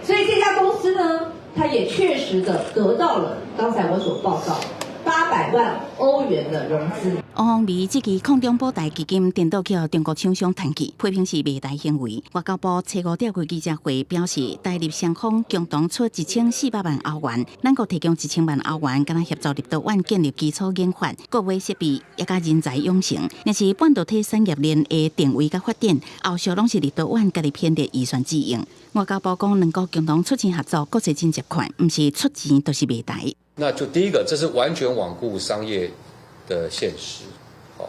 Speaker 18: 所以這家公司呢，它也確實的得到了剛才我所報告800萬歐元的融資。
Speaker 10: 王鴻薇這支抗中保台基金顛倒去予中國廠商趁去，批評是賣台行為。外交部初五召開記者會表示，台立雙方共同出1400萬歐元，咱閣提供1000萬歐元，敢若協助立陶宛建立基礎研發、國外設備，抑佮人才養成。若是半導體產業鏈的定位佮發展，後續攏是立陶宛家己編列預算使用。外交部講，兩國共同出錢合作，國際真濟款，毋是出錢就是賣台。
Speaker 19: 那就第一個，這是完全罔顧商業的現實，好。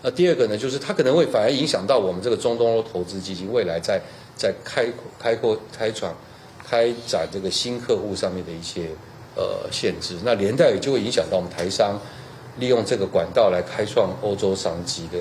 Speaker 19: 那第二個呢，就是它可能會反而影響到我們這個中東歐投資基金未來在開開闊開創開展這個新客戶上面的一些限制，那連帶也就會影響到我們台商利用這個管道來開創歐洲商機的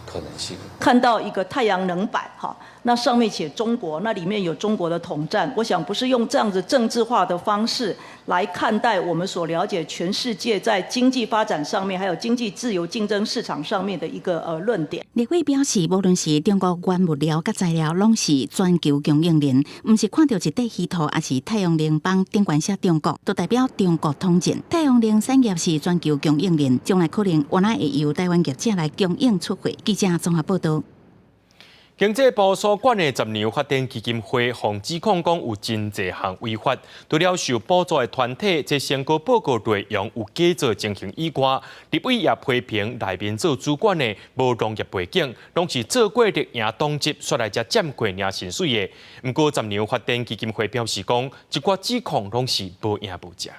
Speaker 19: 可能性。
Speaker 20: 看到一個太陽能板哈，那上面寫中國，那裡面有中國的統戰，我想不是用這樣子政治化的方式來看待我們所了解全世界在經濟發展上面，還有經濟自由競爭市場上面的一個論點。
Speaker 10: 立委表示，無論是中國原物料佮材料，攏是全球供應鏈，毋是看著一塊稀土，抑是太陽能板頂懸寫中國，就代表中國統戰。太陽能產業是全球供應鏈，將來可能原來會由台灣業者來供應出貨。記者綜合報道。
Speaker 9: 經濟部所管的十年發展基金會，予指控講有真濟項違法。除了受補助的團體，這成果報告內容有假造情形以外，立委也批評內面做主管的無農業背景，攏是做過綠營黨職，煞來遮佔過領薪水的。毋過十年發展基金會表示講，這寡指控攏是無影無跡。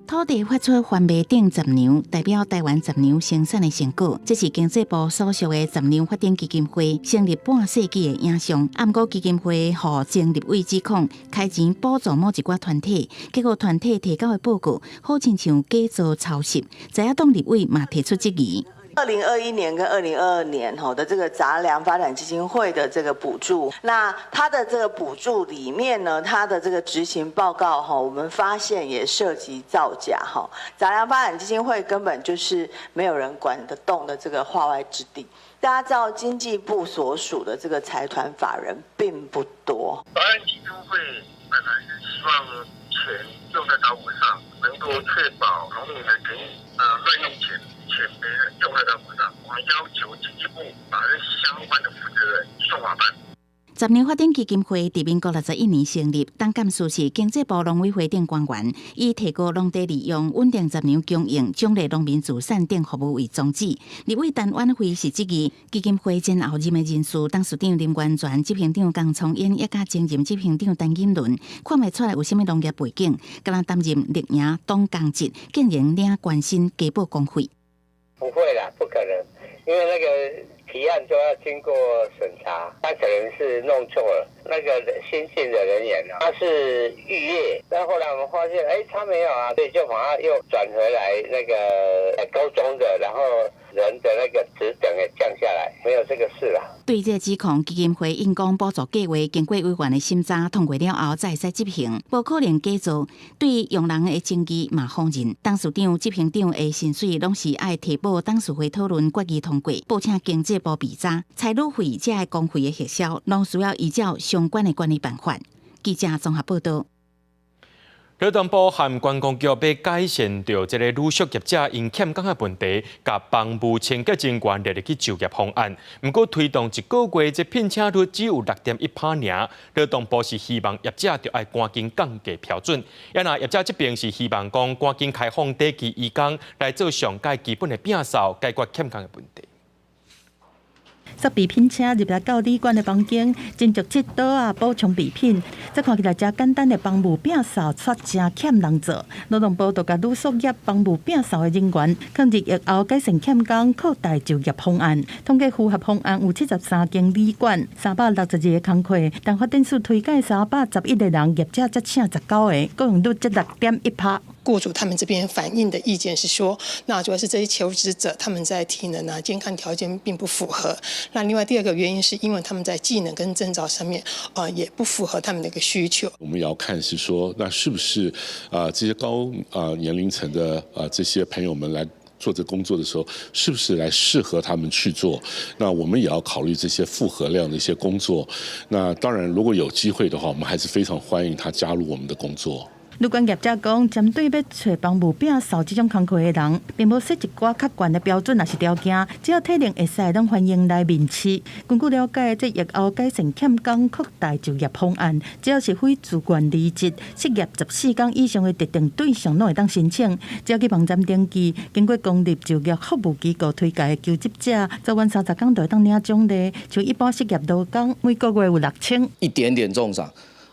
Speaker 10: 土地發出番麥頂雜糧，代表台灣雜糧生產的成果。這是經濟部所屬的雜糧發展基金會成立半世紀的影像。毋過基金會予前立委指控開錢補助某一寡團體，結果團體提交的報告好親像假造抄襲，在野黨立委嘛提出質疑。
Speaker 3: 2021年跟2022年吼的這個雜糧發展基金會的這個補助，那它的這個補助裡面呢，它的這個執行報告哈，我們發現也涉及造假哈。雜糧發展基金會根本就是沒有人管得動的這個化外之地。大家知道經濟部所屬的這個財團法人並不多。
Speaker 6: 發展基金會本來是希望錢用在刀口上，能夠確保農民的權益，亂用錢。錢沒用在刀口上，我們要求經濟部把這相關的負責人送法辦。
Speaker 10: 雜糧發展基金會佇民國61年成立，董監事是經濟部農委會等官員，以提高農地利用、穩定雜糧供應、獎勵農民自產等服務為宗旨。立委陳婉慧是質疑基金會前後任的人事董事長林源泉、執行長江聰英，以及前任執行長陳錦倫，看袂出來有啥物農業背景，敢若擔任綠營黨工職，竟然領關薪加報公費。
Speaker 21: 不會啦，不可能，因為那個提案都要經過審查，他可能是弄錯了。那個新進的人員他是預約，但後來我們發現，哎，他沒有啊，所以就把他又轉回來那個高中的，然後人的那個職等也降下來，沒有這個事啦。
Speaker 10: 對這個指控，基金會應講補助計劃經過委員的審查通過了後，才會使執行，無可能假造。對用人的爭議嘛否認，董事長、執行長的薪水攏是愛提報董事會討論決議通過，報請經濟部備查，差旅費這个公費的核銷，攏需要依照相關的管理辦法。記者綜合報道。
Speaker 9: 勞動部和觀光局欲改善著這个旅宿業者𪜶欠工的問題，共房務清潔人員列入去就業方案。毋過推動一個月，這聘請率只有6.1趴爾。勞動部是希望業者著愛趕緊降低標準，啊若業者這邊是希望講趕緊開放短期移工來做上蓋基本的摒掃，解決欠工的問題。
Speaker 24: 設備品車入來到旅館的房間，斟酌這桌仔補充備品。這看起來誠簡單的房務摒掃，卻誠欠人做。勞動部就共旅宿業房務摒掃的人員，放入疫後改善欠工擴大就業方案。統計符合方案有73間旅館，362个工課，但發展署推介311個人，業者才請19個，雇用率才6.1趴。
Speaker 22: 雇主他們這邊反映的意見是說，那主要是這些求職者他們在體能啊、健康條件並不符合。那另外第二個原因是因為他們在技能跟證照上面啊也不符合他們的一個需求。
Speaker 23: 我們也要看是說，那是不是啊這些高啊年齡層的啊這些朋友們來做這工作的時候，是不是來適合他們去做？那我們也要考慮這些負荷量的一些工作。那當然，如果有機會的話，我們還是非常歡迎他加入我們的工作。
Speaker 24: 旅館業者講，針對欲揣房務摒掃這種工課的人，並無設一寡較懸的標準，抑是條件，只要體能會使，攏歡迎來面試。根據了解，這疫後改善欠工擴大就業方案，只要是非自願離職、失業14工以上的特定對象，攏會當申請。只要去網站登記，經過公立就業服務機構推介的求職者，做滿30工就會當領獎勵。像一般失業勞工，每個月有6000。
Speaker 25: 一點點重賞。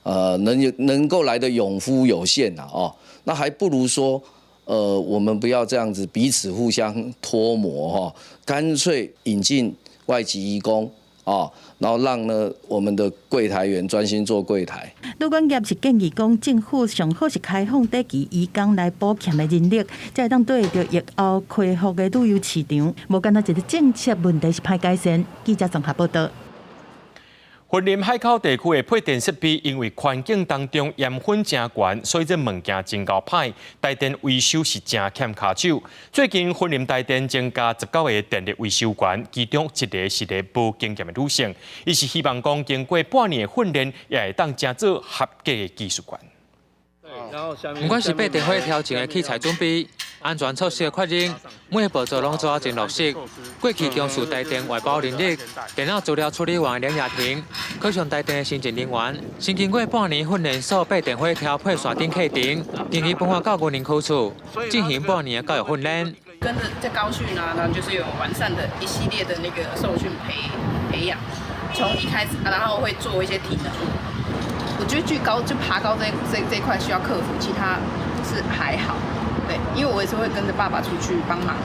Speaker 25: 能夠來的勇夫有限吶，哦，那還不如說，我們不要這樣子彼此互相拖磨哈，乾脆引進外籍移工啊，然後讓呢我們的櫃檯員專心做櫃檯。
Speaker 24: 旅館業是建議講，政府上好是開放短期移工來補欠的人力，才會當對著疫後恢復的旅遊市場。無干焦一個政策問題是歹改善。記者綜合報道。
Speaker 9: 雲林海口地區的配電設備，因為環境當中鹽分誠懸，所以這物件真𠢕歹，台電維修是誠欠跤手。最近雲林台電增加19個電力維修員，其中一个是个無經驗的女性，伊是希望講經過半年的訓練，也會當成做合格的技術員。
Speaker 26: 毋管是爬電火挑前的器材準備、安全措施的確認，每个步驟攏做啊真落實。過去重視台電外包人力、電腦資料處理員林雅婷，考上台電的新進人員，先經過半年訓練所爬電火調配線頂課程，定期分發到雲林區處進行半年的教育訓練。
Speaker 27: 跟着在高訓啊，然後就是有完善的一系列的那個受訓培養，從一開始，然後會做一些體能。我覺得懼高就爬高這塊需要克服，其他是還好。對。對，因為我也是會跟着爸爸出去幫忙。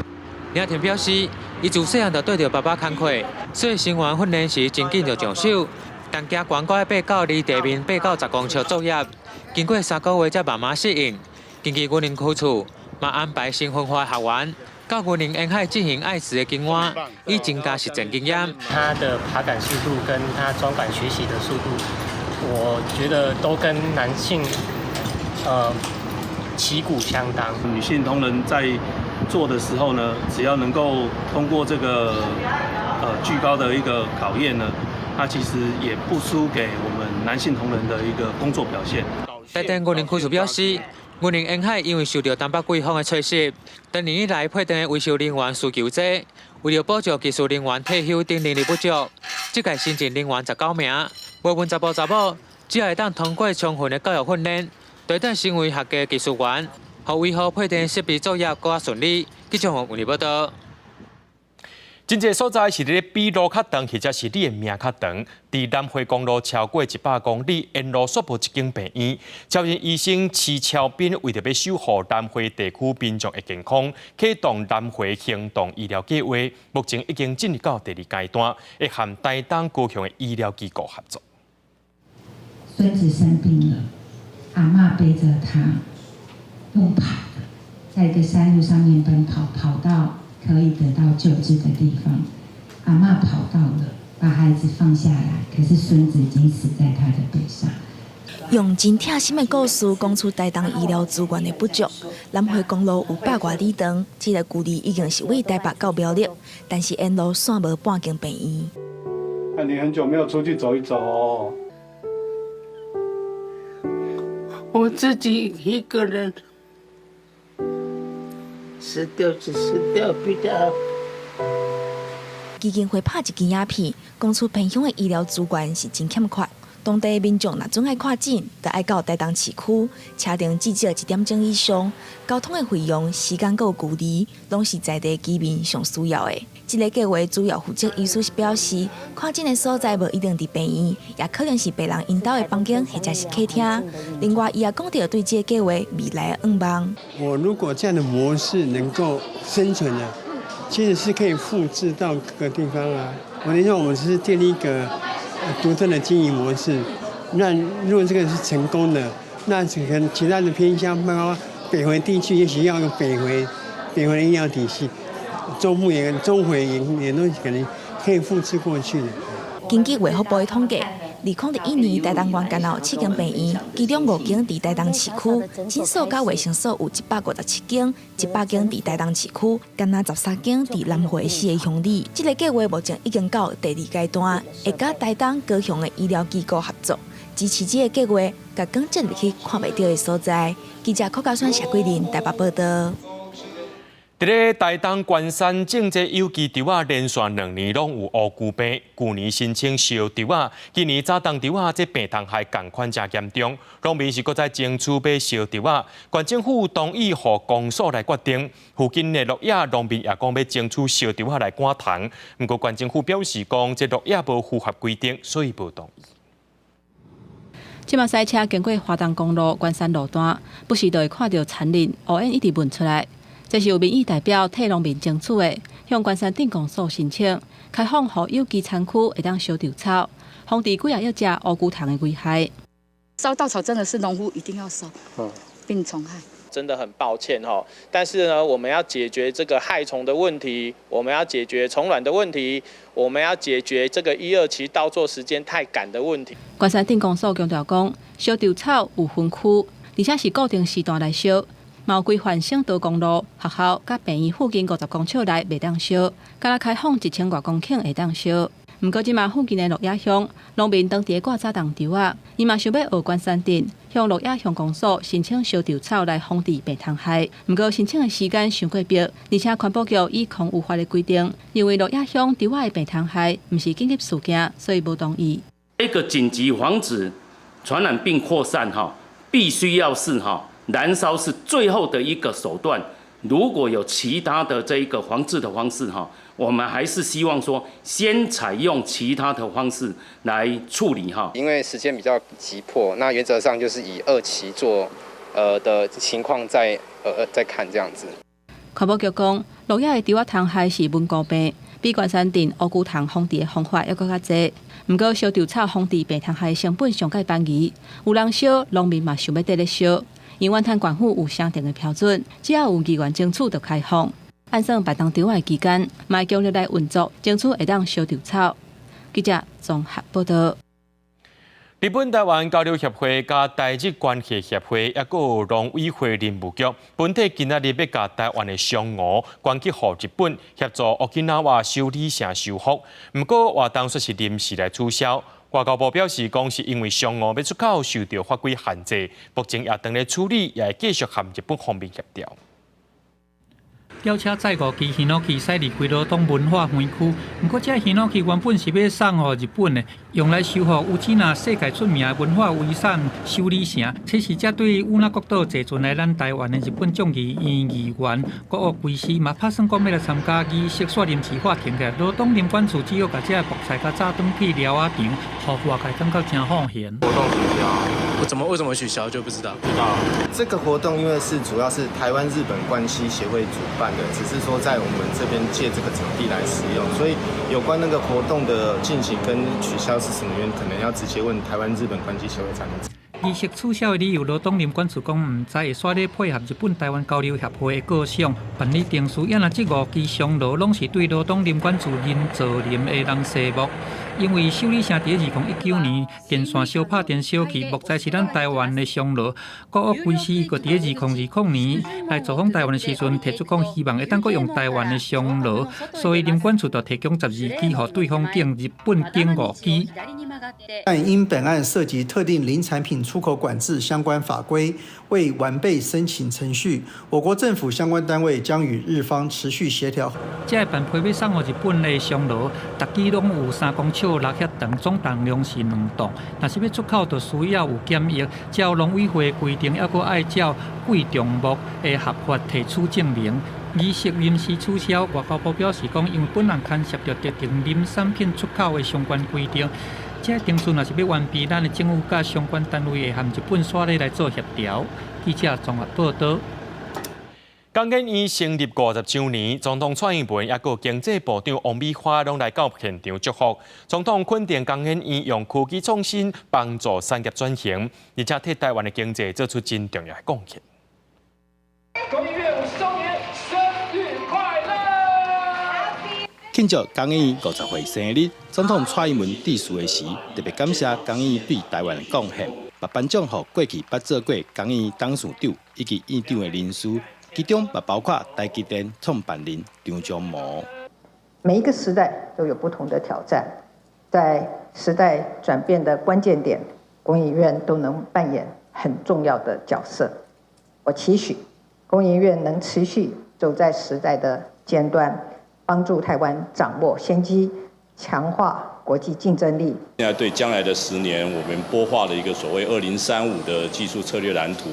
Speaker 26: 林婷表示，伊自細漢就綴著爸爸工課，所以生活訓練時真緊就上手。但驚懸閣愛爬到離地面8到10公尺作業，經過3個月才慢慢適應。根據雲林區處，嘛安排新分化學員到雲林沿海進行愛植的經驗，以增加實戰經驗。
Speaker 1: 他的爬桿速度跟他裝桿學習的速度，我覺得都跟男性，旗鼓相當。
Speaker 4: 女性同仁在做的時候呢，只要能夠通過這個巨高的一個考驗呢，那其實也不輸給我們男性同仁的一個工作表現。
Speaker 26: 台東雲林區處表示，雲林沿海因為受到東北季風的吹襲，多年以來配電的維修人員需求濟，為了保障技術人員退休等能力不足，這屆新進人員19名，無論查埔查某，只要會當通過充分的教育訓練，就當成為合格技術員，予維護配電設備作業閣較順利。記者黃文報道。
Speaker 9: 真濟所在是佇咧比路較長，或者是你的命較長。佇南迴公路超過100公里，沿路煞無一間病院。超人醫生徐超斌為著欲守護南迴地區民眾的健康，啟動南迴行動醫療計劃，目前已經進入到第二階段，會和台東高雄的醫療機構合作。
Speaker 5: 孫子生病了，阿嬤背著他，用跑的，在一個山路上面奔跑，跑到可以得到救治的地方。阿嬤跑到了，把孩子放下來，可是孫子已經死在他的背上。
Speaker 7: 用真疼心的故事講出台東醫療資源的不足。南迴公路有百外里長，這個距離已經是對台北到苗栗，但是沿路煞無半間病院。
Speaker 8: 那你很久沒有出去走一走哦。
Speaker 12: 我自己一個人。死掉就死掉比較好。
Speaker 7: 基金會拍一支影片，講出偏鄉的醫療資源是真欠缺。當地民眾若準愛看診，就愛到台東市區，車程至少一點鐘以上。交通的費用、時間閣有距離，攏是在地居民上需要的。這個計劃主要負責醫師是表示，看診的所在無一定佇病院，也可能是病人𪜶兜的房間或者是客廳。另外，伊也講著對這個計劃未來的願望。
Speaker 13: 我如果這樣的模式能夠生存啊，其實是可以複製到各個地方啊。我等於說，我們是建立一個獨特的經營模式。那如果這個是成功的，那可能其他的偏鄉，包括北回地區，也許要個北回的醫療體系，中部也中回也都可能可以複製過去的。
Speaker 7: 根據衛福部的統計，2021年台東縣干焦有7間病院，其中5間佇台東市區，診所佮衛生所有157間，100間佇台東市區，干焦13間佇南迴4個鄉里。這個計劃目前已經到第二階段，會佮台東高雄的醫療機構合作，支持這個計劃，共廣接入去看袂著的所在。記者柯家選、謝桂林台北報道。
Speaker 9: 佇咧台東關山種這有機稻仔，連續2年攏有烏龜病。舊年申請燒稻仔，今年早冬稻仔這病蟲害仝款誠嚴重，農民是閣再爭取欲燒稻仔，縣政府同意予公所來決定。附近的鹿野農民也講欲爭取燒稻仔來趕蟲，毋過縣政府表示講這鹿野無符合規定，所以無同意。
Speaker 28: 這馬駛車經過花東公路關山路段，不時就會看著殘林烏煙一直噴出來。這是由民意代表替農民爭取的，向關山鎮公所申請開放，予有機田區會當燒稻草，防治幾仔億隻烏龜蟲的危害。
Speaker 29: 燒稻草真的是農夫一定要燒，病蟲害。
Speaker 30: 真的很抱歉哈，但是呢，我們要解決這個害蟲的問題，我們要解決蟲卵的問題，我們要解決這個一二期稻作時間太趕的問題。
Speaker 28: 關山鎮公所強調講，燒稻草有分區，而且是固定時段來燒。嘛有規範省道公路、學校佮病院附近50公尺內袂當燒，干焦開放1000外公頃會當燒。毋過這馬附近的鹿野鄉農民當地掛早冬稻仔，伊嘛想欲學關山鎮向鹿野鄉公所申請燒稻草來防治病蟲害。毋過申請的時間傷過迫，而且環保局以空有法的規定，認為鹿野鄉稻仔的病蟲害毋是緊急事件，所以無同意。
Speaker 31: 一個緊急防止傳染病擴散，哈，必須要是哈。燃燒是最後的一個手段，如果有其他的這一個防治的方式哈，我們還是希望說先採用其他的方式來處理哈。
Speaker 32: 因為時間比較急迫，那原則上就是以二期做
Speaker 2: 的情況再看這樣子。
Speaker 28: 環保局講，落葉的蜘蛛蟲害是蚊菇病，比關山鎮烏龜蟲防治的方法猶閣較濟。毋過燒稻草防治病蟲害成本上蓋便宜，有人燒，農民嘛想欲綴咧燒。因為縣府有相定的標準，只要有意願爭取就開放。按算辦冬稻的期間，嘛會強力來運作，爭取會當燒稻草。記者綜合報道。
Speaker 9: 日本台灣交流協會佮台日關係協會，抑閣有農委會林務局，本體今仔日欲共台灣的香爐捐去予日本，協助沖繩修理城修復。毋過活動煞是臨時來取消。外交部表示，講是因為香爐欲出口受著法規限制，目前也正咧處理，也會繼續和日本方面協調。
Speaker 3: 轎車載五支ヒノキ駛離開羅東文化園區，毋過這ヒノキ原本是欲送予日本的，用來修復宇品世界出名的文化遺產修理城。這是這對與那國島坐船來咱台灣的日本眾議院議員谷屋圭司嘛，拍算講欲來參加儀式，煞臨時喊停的。羅東林管處只好共這木材共載轉去寮仔場，予外界感覺誠放閒。
Speaker 6: 活動取消，我怎麼為什麼取消就不知道。
Speaker 8: 知道。這個活動因為是主要是台灣日本關係協會主辦的，只是說在我們這邊借這個場地來使用，所以有關那個活動的進行跟取消是什麼原因，可能要直接問台灣日本關係協會才能知。
Speaker 3: 儀式取消的理由，羅東林管處講毋知，會煞咧配合日本台灣交流協會的構想辦理程序。也若這五支香爐攏是對羅東林管處人造林的人生木，因為修理城佇2019年電線燒拍電燒去，木材是咱台灣的香爐。谷屋圭司閣佇2020年來造訪台灣的時陣，提出講希望會當閣用台灣的香爐，所以林管處就提供12支，予對方敬日本敬五支。
Speaker 11: 但因本案涉及特定林產品出口管制相關法規，為完備申請程序，我國政府相關單位將與日方持續協調。
Speaker 3: 這個辦批欲送予日本的香爐，逐支攏有3公尺6遐長，總重量是2噸。若是欲出口，就需要有檢疫，照農委會規定，猶閣愛照貴重木的合法提取證明。儀式臨時取消，外交部表示講，因為本案牽涉著特定林產品出口的相關規定。這程序若是欲完備，咱的政府佮相關單位會和日本煞咧來做協調。記者綜合報道。
Speaker 9: 工研院成立50週年，總統蔡英文抑閣經濟部長王美花攏來到現場祝福。總統肯定工研院用科技創新幫助產業轉型，而且替台灣的經濟做出真重要的貢獻。
Speaker 14: 工研院50週年生日快樂！
Speaker 15: 慶祝工研院50歲生日，總統蔡英文致辭的時，特別感謝工研院對台灣的貢獻，嘛頒獎予過去捌做過工研院董事長以及院長的人士，其中嘛包括台積電創辦人張忠謀。
Speaker 16: 每一個時代都有不同的挑戰，在時代轉變的關鍵點，工研院都能扮演很重要的角色。我期許工研院能持續走在時代的尖端，幫助台灣掌握先機，強化國際競爭力。
Speaker 17: 現在對將來的10年，我們擘畫了一個所謂2035的技術策略藍圖。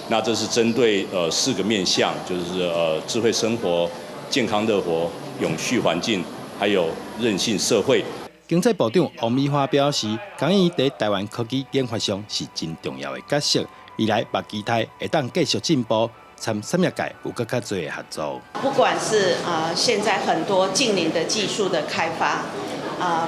Speaker 17: 那這是針對四個面向，就是智慧生活、健康樂活、永續環境，還有韌性社會。
Speaker 15: 經濟部長王美花表示，工研院佇台灣科技研發上是真重要的角色，未來嘛期待會當繼續進步，參產業界有閣較濟的合作。
Speaker 18: 不管是現在很多近鄰的技術的開發，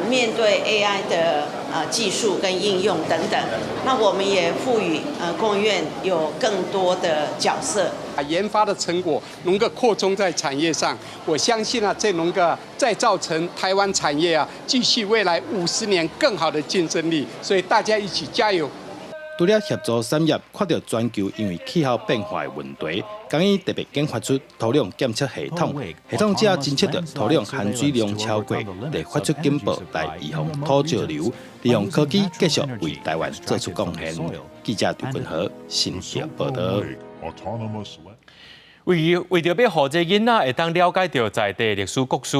Speaker 18: 面對 AI 的技術跟應用等等，那我們也賦予工研院有更多的角色。
Speaker 8: 研發的成果能夠擴充在產業上，我相信啊，這能夠再造成台灣產業啊，繼續未來50年更好的競爭力。所以大家一起加油！
Speaker 15: 除了協助產業看著全球因為氣候變化的問題，工研院特別研發出土壤檢測系統，系統只要偵測著土壤含水量超過，就發出警報來預防土石流，利用科技繼續為台灣做出貢獻。記者劉君和新竹報道。
Speaker 9: 為著欲予這囡仔會當了解著在地歷史故事。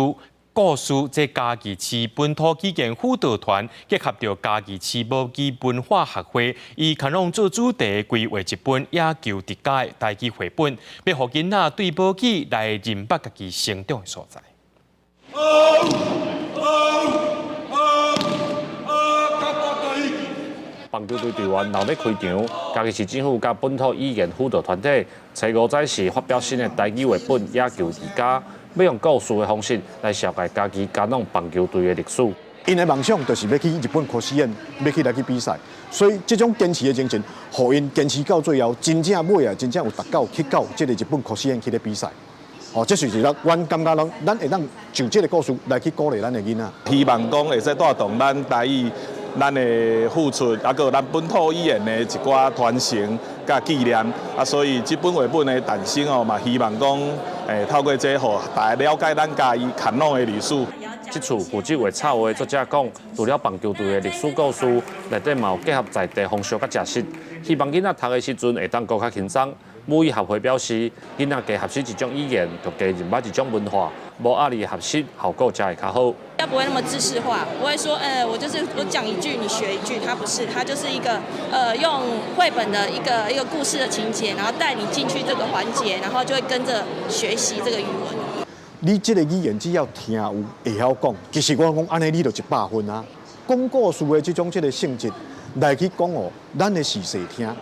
Speaker 9: 故事，這嘉義市本土基建輔導團結合著嘉義市母語文化學會，以牽攏做主題規劃一本野球疊加的台語繪本，欲予囡仔對母語來認捌家己成長的所在。
Speaker 1: 棒球队队员闹咧开场，嘉义市政府佮本土语言辅导团体，初五早时发表新的台语绘本《野球之家》，欲用故事的方式来绍介嘉义嘉朗棒球队的历史。
Speaker 4: 𪜶的梦想就是欲去日本甲子园，欲去来去比赛，所以这种坚持的精神，予𪜶坚持到最后，真正尾啊，真正有达到去到这个日本甲子园去咧比赛。哦，这就是咱，阮感觉咱，咱会当就这个故事来去鼓励咱的囡仔。
Speaker 10: 希望讲会使带动咱台语，咱的付出，犹阁有咱本土语言的一寡传承佮纪念。啊，所以这本绘本的诞生哦，嘛希望讲，透过这，予大家了解咱嘉义嘉朗的历史。
Speaker 1: 这次负责画插画的作者讲，除了棒球队的历史故事，内底嘛有结合在地风俗佮食食，希望囡仔读的时阵会当阁较轻松。母语协会表示，囡仔加学习一种语言，就加认捌一种文化，无压力学习，效果才会较好。
Speaker 19: 他不会那么知识化，不会说，我就是我讲一句你学一句，他不是，他就是一个，用绘本的一个一个故事的情节，然后带你进去这个环节，然后就会跟着学习这个语文。
Speaker 4: 你这个语言只要听有会晓讲，其实我讲按呢你就100分啊。讲故事的这种这个性质来去讲予咱的序细听啊。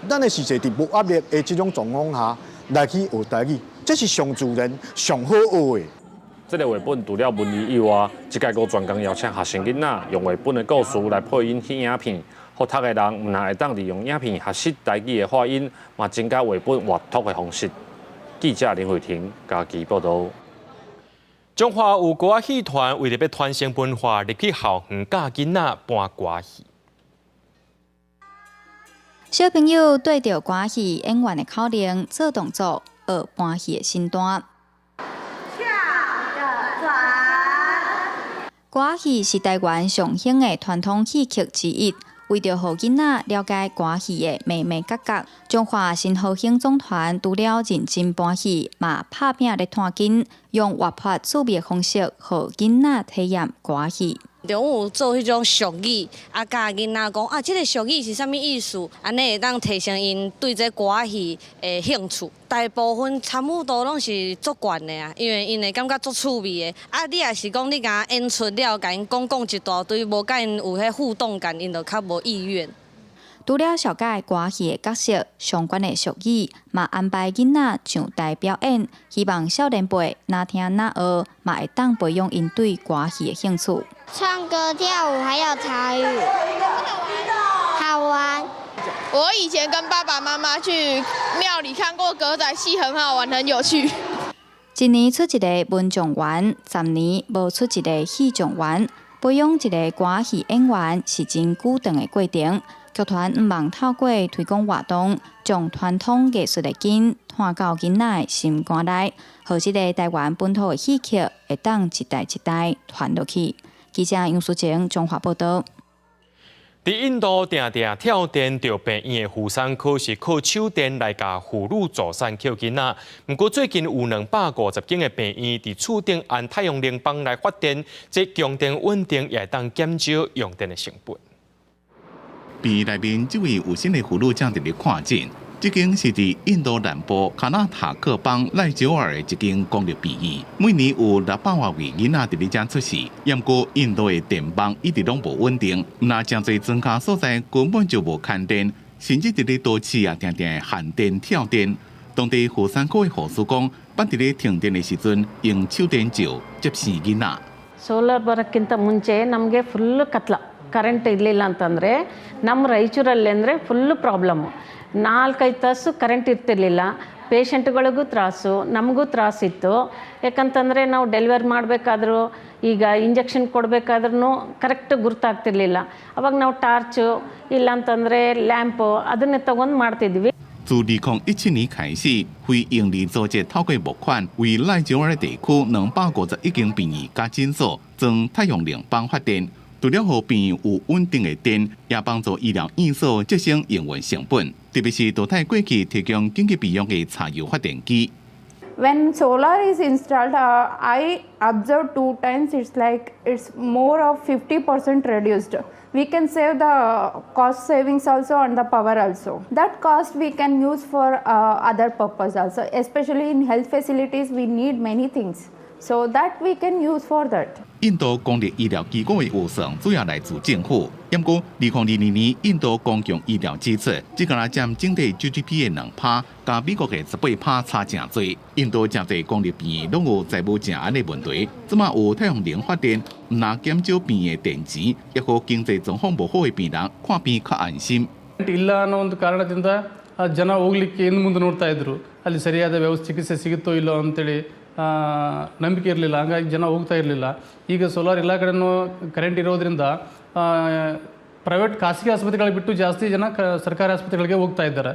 Speaker 4: 咱的序细伫无压力的这种状况下来去学台语，这是上自然、上好学的。
Speaker 1: 这个绘本除了文字以外，这届阁专工邀请学生囡仔用绘本的故事来配音去影片，予读的人毋但会当利用影片学习台语的发音，嘛增加绘本活读的方式。记者林慧婷嘉义报道。
Speaker 9: 彰化有歌仔戏团为著欲传承文化，入去校园教囡仔扮歌戏。
Speaker 20: 小朋友对著歌戏演员的口令做动作，学扮戏的身段。
Speaker 21: 跳个转。
Speaker 20: 歌戏是台湾上兴的传统戏曲之一。为著予囡仔了解歌戏的眉眉角角，彰化新和兴总团除了认真扮戏，嘛拍拼咧湠筋，用活泼趣味的方式，予囡仔体验歌戏。
Speaker 22: 中有做彼种俗语，啊，教囡仔讲啊，这个俗语是啥物意思？按呢会当提升𪜶对这歌仔戏的兴趣。大部分参与度拢是足悬的啊，因为𪜶会感觉足趣味的。啊，你若是讲你共演出了，共𪜶讲讲一大堆，无佮𪜶有彼互动感，𪜶就较无意愿。
Speaker 20: 除了绍介歌戏的角色、相关的俗语，嘛安排囡仔上台表演，希望少年辈若听若学，嘛会当培养𪜶对歌戏的兴趣。
Speaker 23: 唱歌、跳舞还有台语，好玩。
Speaker 24: 我以前跟爸爸妈妈去庙里看过歌仔戏，很好玩，很有趣。
Speaker 20: 一年出一个文状元，10年无出一个戏状元。培养一个歌戏演员是真久长的过程。剧团向望透过推广活动，将传统艺术的根湠到囡仔的心肝内，予这个台湾本土的戏曲会当一代一代传落去。记者杨淑晴彰化报道。
Speaker 9: 伫印度，定定跳电著病院的妇产科是靠手电来共妇女助产抾囡仔。毋过最近有250间的病院伫厝顶安太阳能板来发电，这供电稳定，也会当减少用电的成本。
Speaker 25: 病院内面这位有身的妇女正伫咧看诊，这间是伫印度南部卡纳塔克邦赖久尔的一间公立病院，每年有600外位囡仔伫咧遮出世。毋过印度的电网一直拢无稳定，若真济庄跤所在根本就无牵电，甚至伫咧都市也定定限电跳电。当地妇产科的护士讲，捌伫咧停电的时阵用手电照接生囡仔。
Speaker 27: Solar ಬರೋಕ್ಕಿಂತ ಮುಂಚೆ ನಮಗೆ ಫುಲ್ ಕತ್ಲ ಕರೆಂಟ್ ಇರಲಿಲ್ಲ ಅಂತಂದರೆ ನಮ್ಮ ರಾಯಚೂರಲ್ಲಿ ಅಂದರೆ full problem. ನಾಲ್ಕೈದು ತಾಸು ಕರೆಂಟ್ ಇರ್ತಿರ್ಲಿಲ್ಲ. ಪೇಷಂಟ್ಗಳಿಗೂ ತ್ರಾಸು, ನಮಗೂ ತ್ರಾಸಿತ್ತು. ಯಾಕಂತಂದರೆ ನಾವು ಡೆಲಿವರಿ ಮಾಡಬೇಕಾದ್ರೂ ಈಗ ಇಂಜೆಕ್ಷನ್ ಕೊಡಬೇಕಾದ್ರೂ ಕರೆಕ್ಟ್ ಗುರ್ತಾಗ್ತಿರ್ಲಿಲ್ಲ. ಅವಾಗ ನಾವು ಟಾರ್ಚು ಇಲ್ಲಾಂತಂದರೆ ಲ್ಯಾಂಪು ಅದನ್ನೇ ತೊಗೊಂಡು ಮಾಡ್ತಿದ್ವಿ.
Speaker 25: 自2017年开始，非营利组织透过募款，为赖州尔地区251间病院佮诊所装太阳能板发电。除了予病院有稳定的电，也帮助医疗院所节省营运成本。特别是淘汰过去提供紧急备用的柴油发电机。
Speaker 32: When solar is installed, I observed two times. It's like it's more of 50% reduced. We can save the cost savings also and the power also. That cost we can use for other purpose also. Especially in health facilities, we need many things. So that we can use for that.
Speaker 25: 印度公立醫療機構的預算主要來自政府。毋過，2022年印度公共醫療支出只敢若佔整體 GDP 的2%，佮美國的18%差誠濟。印度誠濟公立病院攏有財務正案的問題，這馬有太陽能發電，毋但減少病院的電錢，也予經濟狀況無好的病人看病較安心。
Speaker 2: ಇಲ್ಲ ಅನ್ನೋ ಒಂದು ಕಾರಣದಿಂದ ಜನ ಹೋಗ್ಲಿಕ್ಕೆ ಹಿಂದೆ ಮುಂದೆ ನೋಡ್ತಾ ಇದ್ರು. ಅಲ್ಲಿ ಸರಿಯಾದ ವ್ಯವಸ್ಥೆ ಚಿಕಿತ್ಸೆ ಸಿಗುತ್ತೋ ಇಲ್ಲೋ ಅಂತೇಳಿ ನಂಬಿಕೆ ಇರಲಿಲ್ಲ. ಹಂಗಾಗಿ ಜನ ಹೋಗ್ತಾ ಇರಲಿಲ್ಲ. ಈಗ ಸೋಲಾರ್ ಎಲ್ಲ ಕಡೆನೂ ಕರೆಂಟ್ ಇರೋದ್ರಿಂದ ಪ್ರೈವೇಟ್ ಖಾಸಗಿ ಆಸ್ಪತ್ರೆಗಳಿಗೆ ಬಿಟ್ಟು ಜಾಸ್ತಿ ಜನ ಸರ್ಕಾರಿ ಆಸ್ಪತ್ರೆಗಳಿಗೆ ಹೋಗ್ತಾ ಇದ್ದಾರೆ.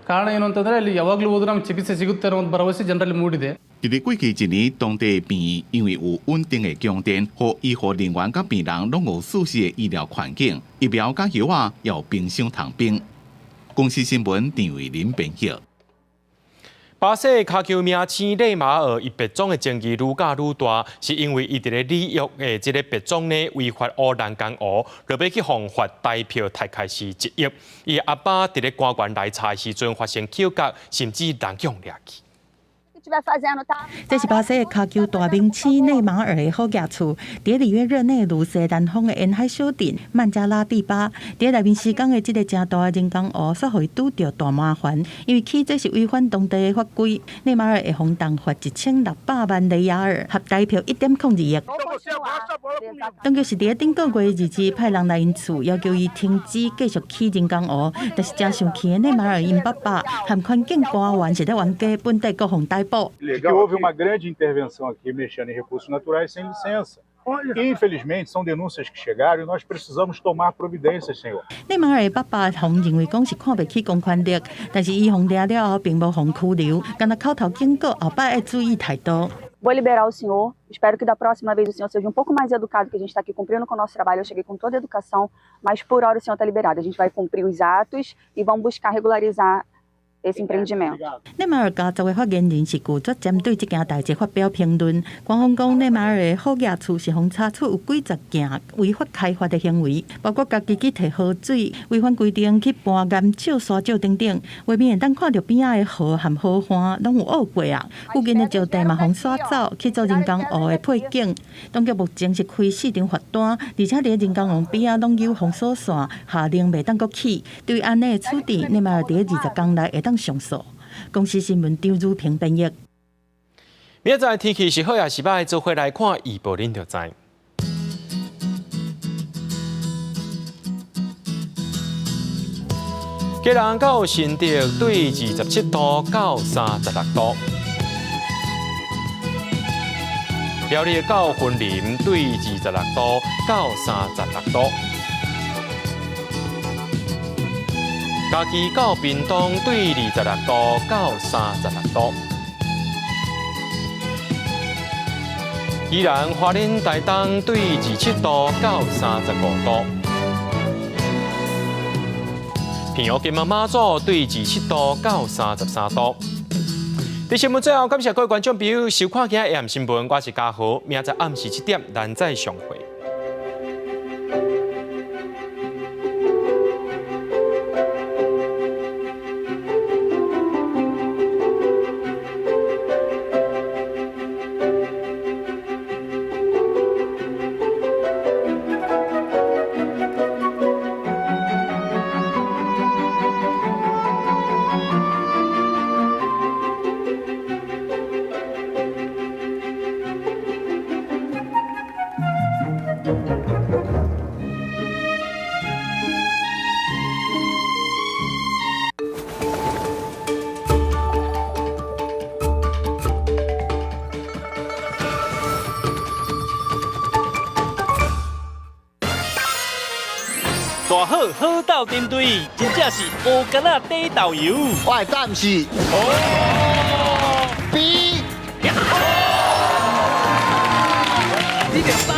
Speaker 2: ಕಾರಣ ಏನು ಅಂತಂದರೆ ಅಲ್ಲಿ ಯಾವಾಗಲೂ ಹೋದ್ರೂ ನಮ್ಗೆ ಚಿಕಿತ್ಸೆ ಸಿಗುತ್ತೆ ಅನ್ನೋ ಒಂದು ಭರವಸೆ ಜನರಲ್ಲಿ ಮೂಡಿದೆ.
Speaker 25: 佇咧過去一年，當地病院因為有穩定的供電，予醫護人員佮病人攏有舒適的醫療環境，疫苗佮藥仔也有冰箱通冰。公視新聞陳慧琳編譯。
Speaker 9: 巴西跤球明星內馬爾伊白種的爭議愈加愈大，是因為伊佇咧里約的這个白種呢違法烏人工湖，落尾去予罰台票大概是1億。伊阿爸佇咧官員來查的時陣發生口角，甚至人予掠去。
Speaker 5: 這是巴西的跤球大明星內馬爾的好額厝，佇里約熱內盧西南方的沿海小鎮曼加拉蒂巴，佇內面施工的這个誠大的人工湖，煞予伊拄著大麻煩，因為起這是違反當地的法規，內馬爾會予重罰1600萬雷亞爾，合台票1.02億。當局是佇頂個月2日派人來𪜶厝，要求伊停止繼續起人工湖，但是誠生氣的內馬爾𪜶爸爸和環境官員是咧冤家，本地閣予逮捕。
Speaker 6: Que houve uma grande intervenção aqui mexendo em recursos naturais sem licença. Infelizmente, são denúncias que chegaram e nós precisamos tomar providências, senhor.
Speaker 5: 內馬爾的爸爸予認為講是看袂起公權力，但是伊予掠了後，並無予拘留，干焦口頭警告後擺愛注意態度。
Speaker 7: Vou liberar o senhor. Espero que da próxima vez o senhor seja um pouco mais educado, que a gente está aqui cumprindo com o nosso trabalho. Eu cheguei com toda a educação, mas por hora o senhor está liberado. A gente vai cumprir os atos e vamos buscar regularizar esse empreendimento.
Speaker 5: 內馬爾家族的發言人是拒絕針對這件代誌發表評論。官方講，內馬爾的好額厝是予查出有幾十件違法開發的行為，包括家己去提河水、違反規定去搬岩石、沙石等等。畫面會當看著邊仔的河和河岸攏有挖過啊，附近的石地嘛予刷走去做人工湖的配景。當局目前是開四張罰單，而且佇人工湖邊仔攏有封鎖線，下令袂當閣起。對按呢的處置，內馬爾佇20天內會當上訴。公視新聞張如平編譯。
Speaker 9: 明仔載天氣是好抑是䆀，做伙來看預報，恁就知。基隆到新竹對27度到36度，苗栗到雲林對26度到36度，嘉義到屏東對26度到36度，宜蘭花蓮台東對27度到35度。平陽金門馬祖對27度到33度。佇新聞最後，感謝各位觀眾朋友收看今日的新聞，我是嘉豪，明仔載暗時7點，咱再相會。
Speaker 11: 大好好鬥陣隊，真正是烏柑仔底豆油。
Speaker 12: 我的答案是 B。
Speaker 11: 你著三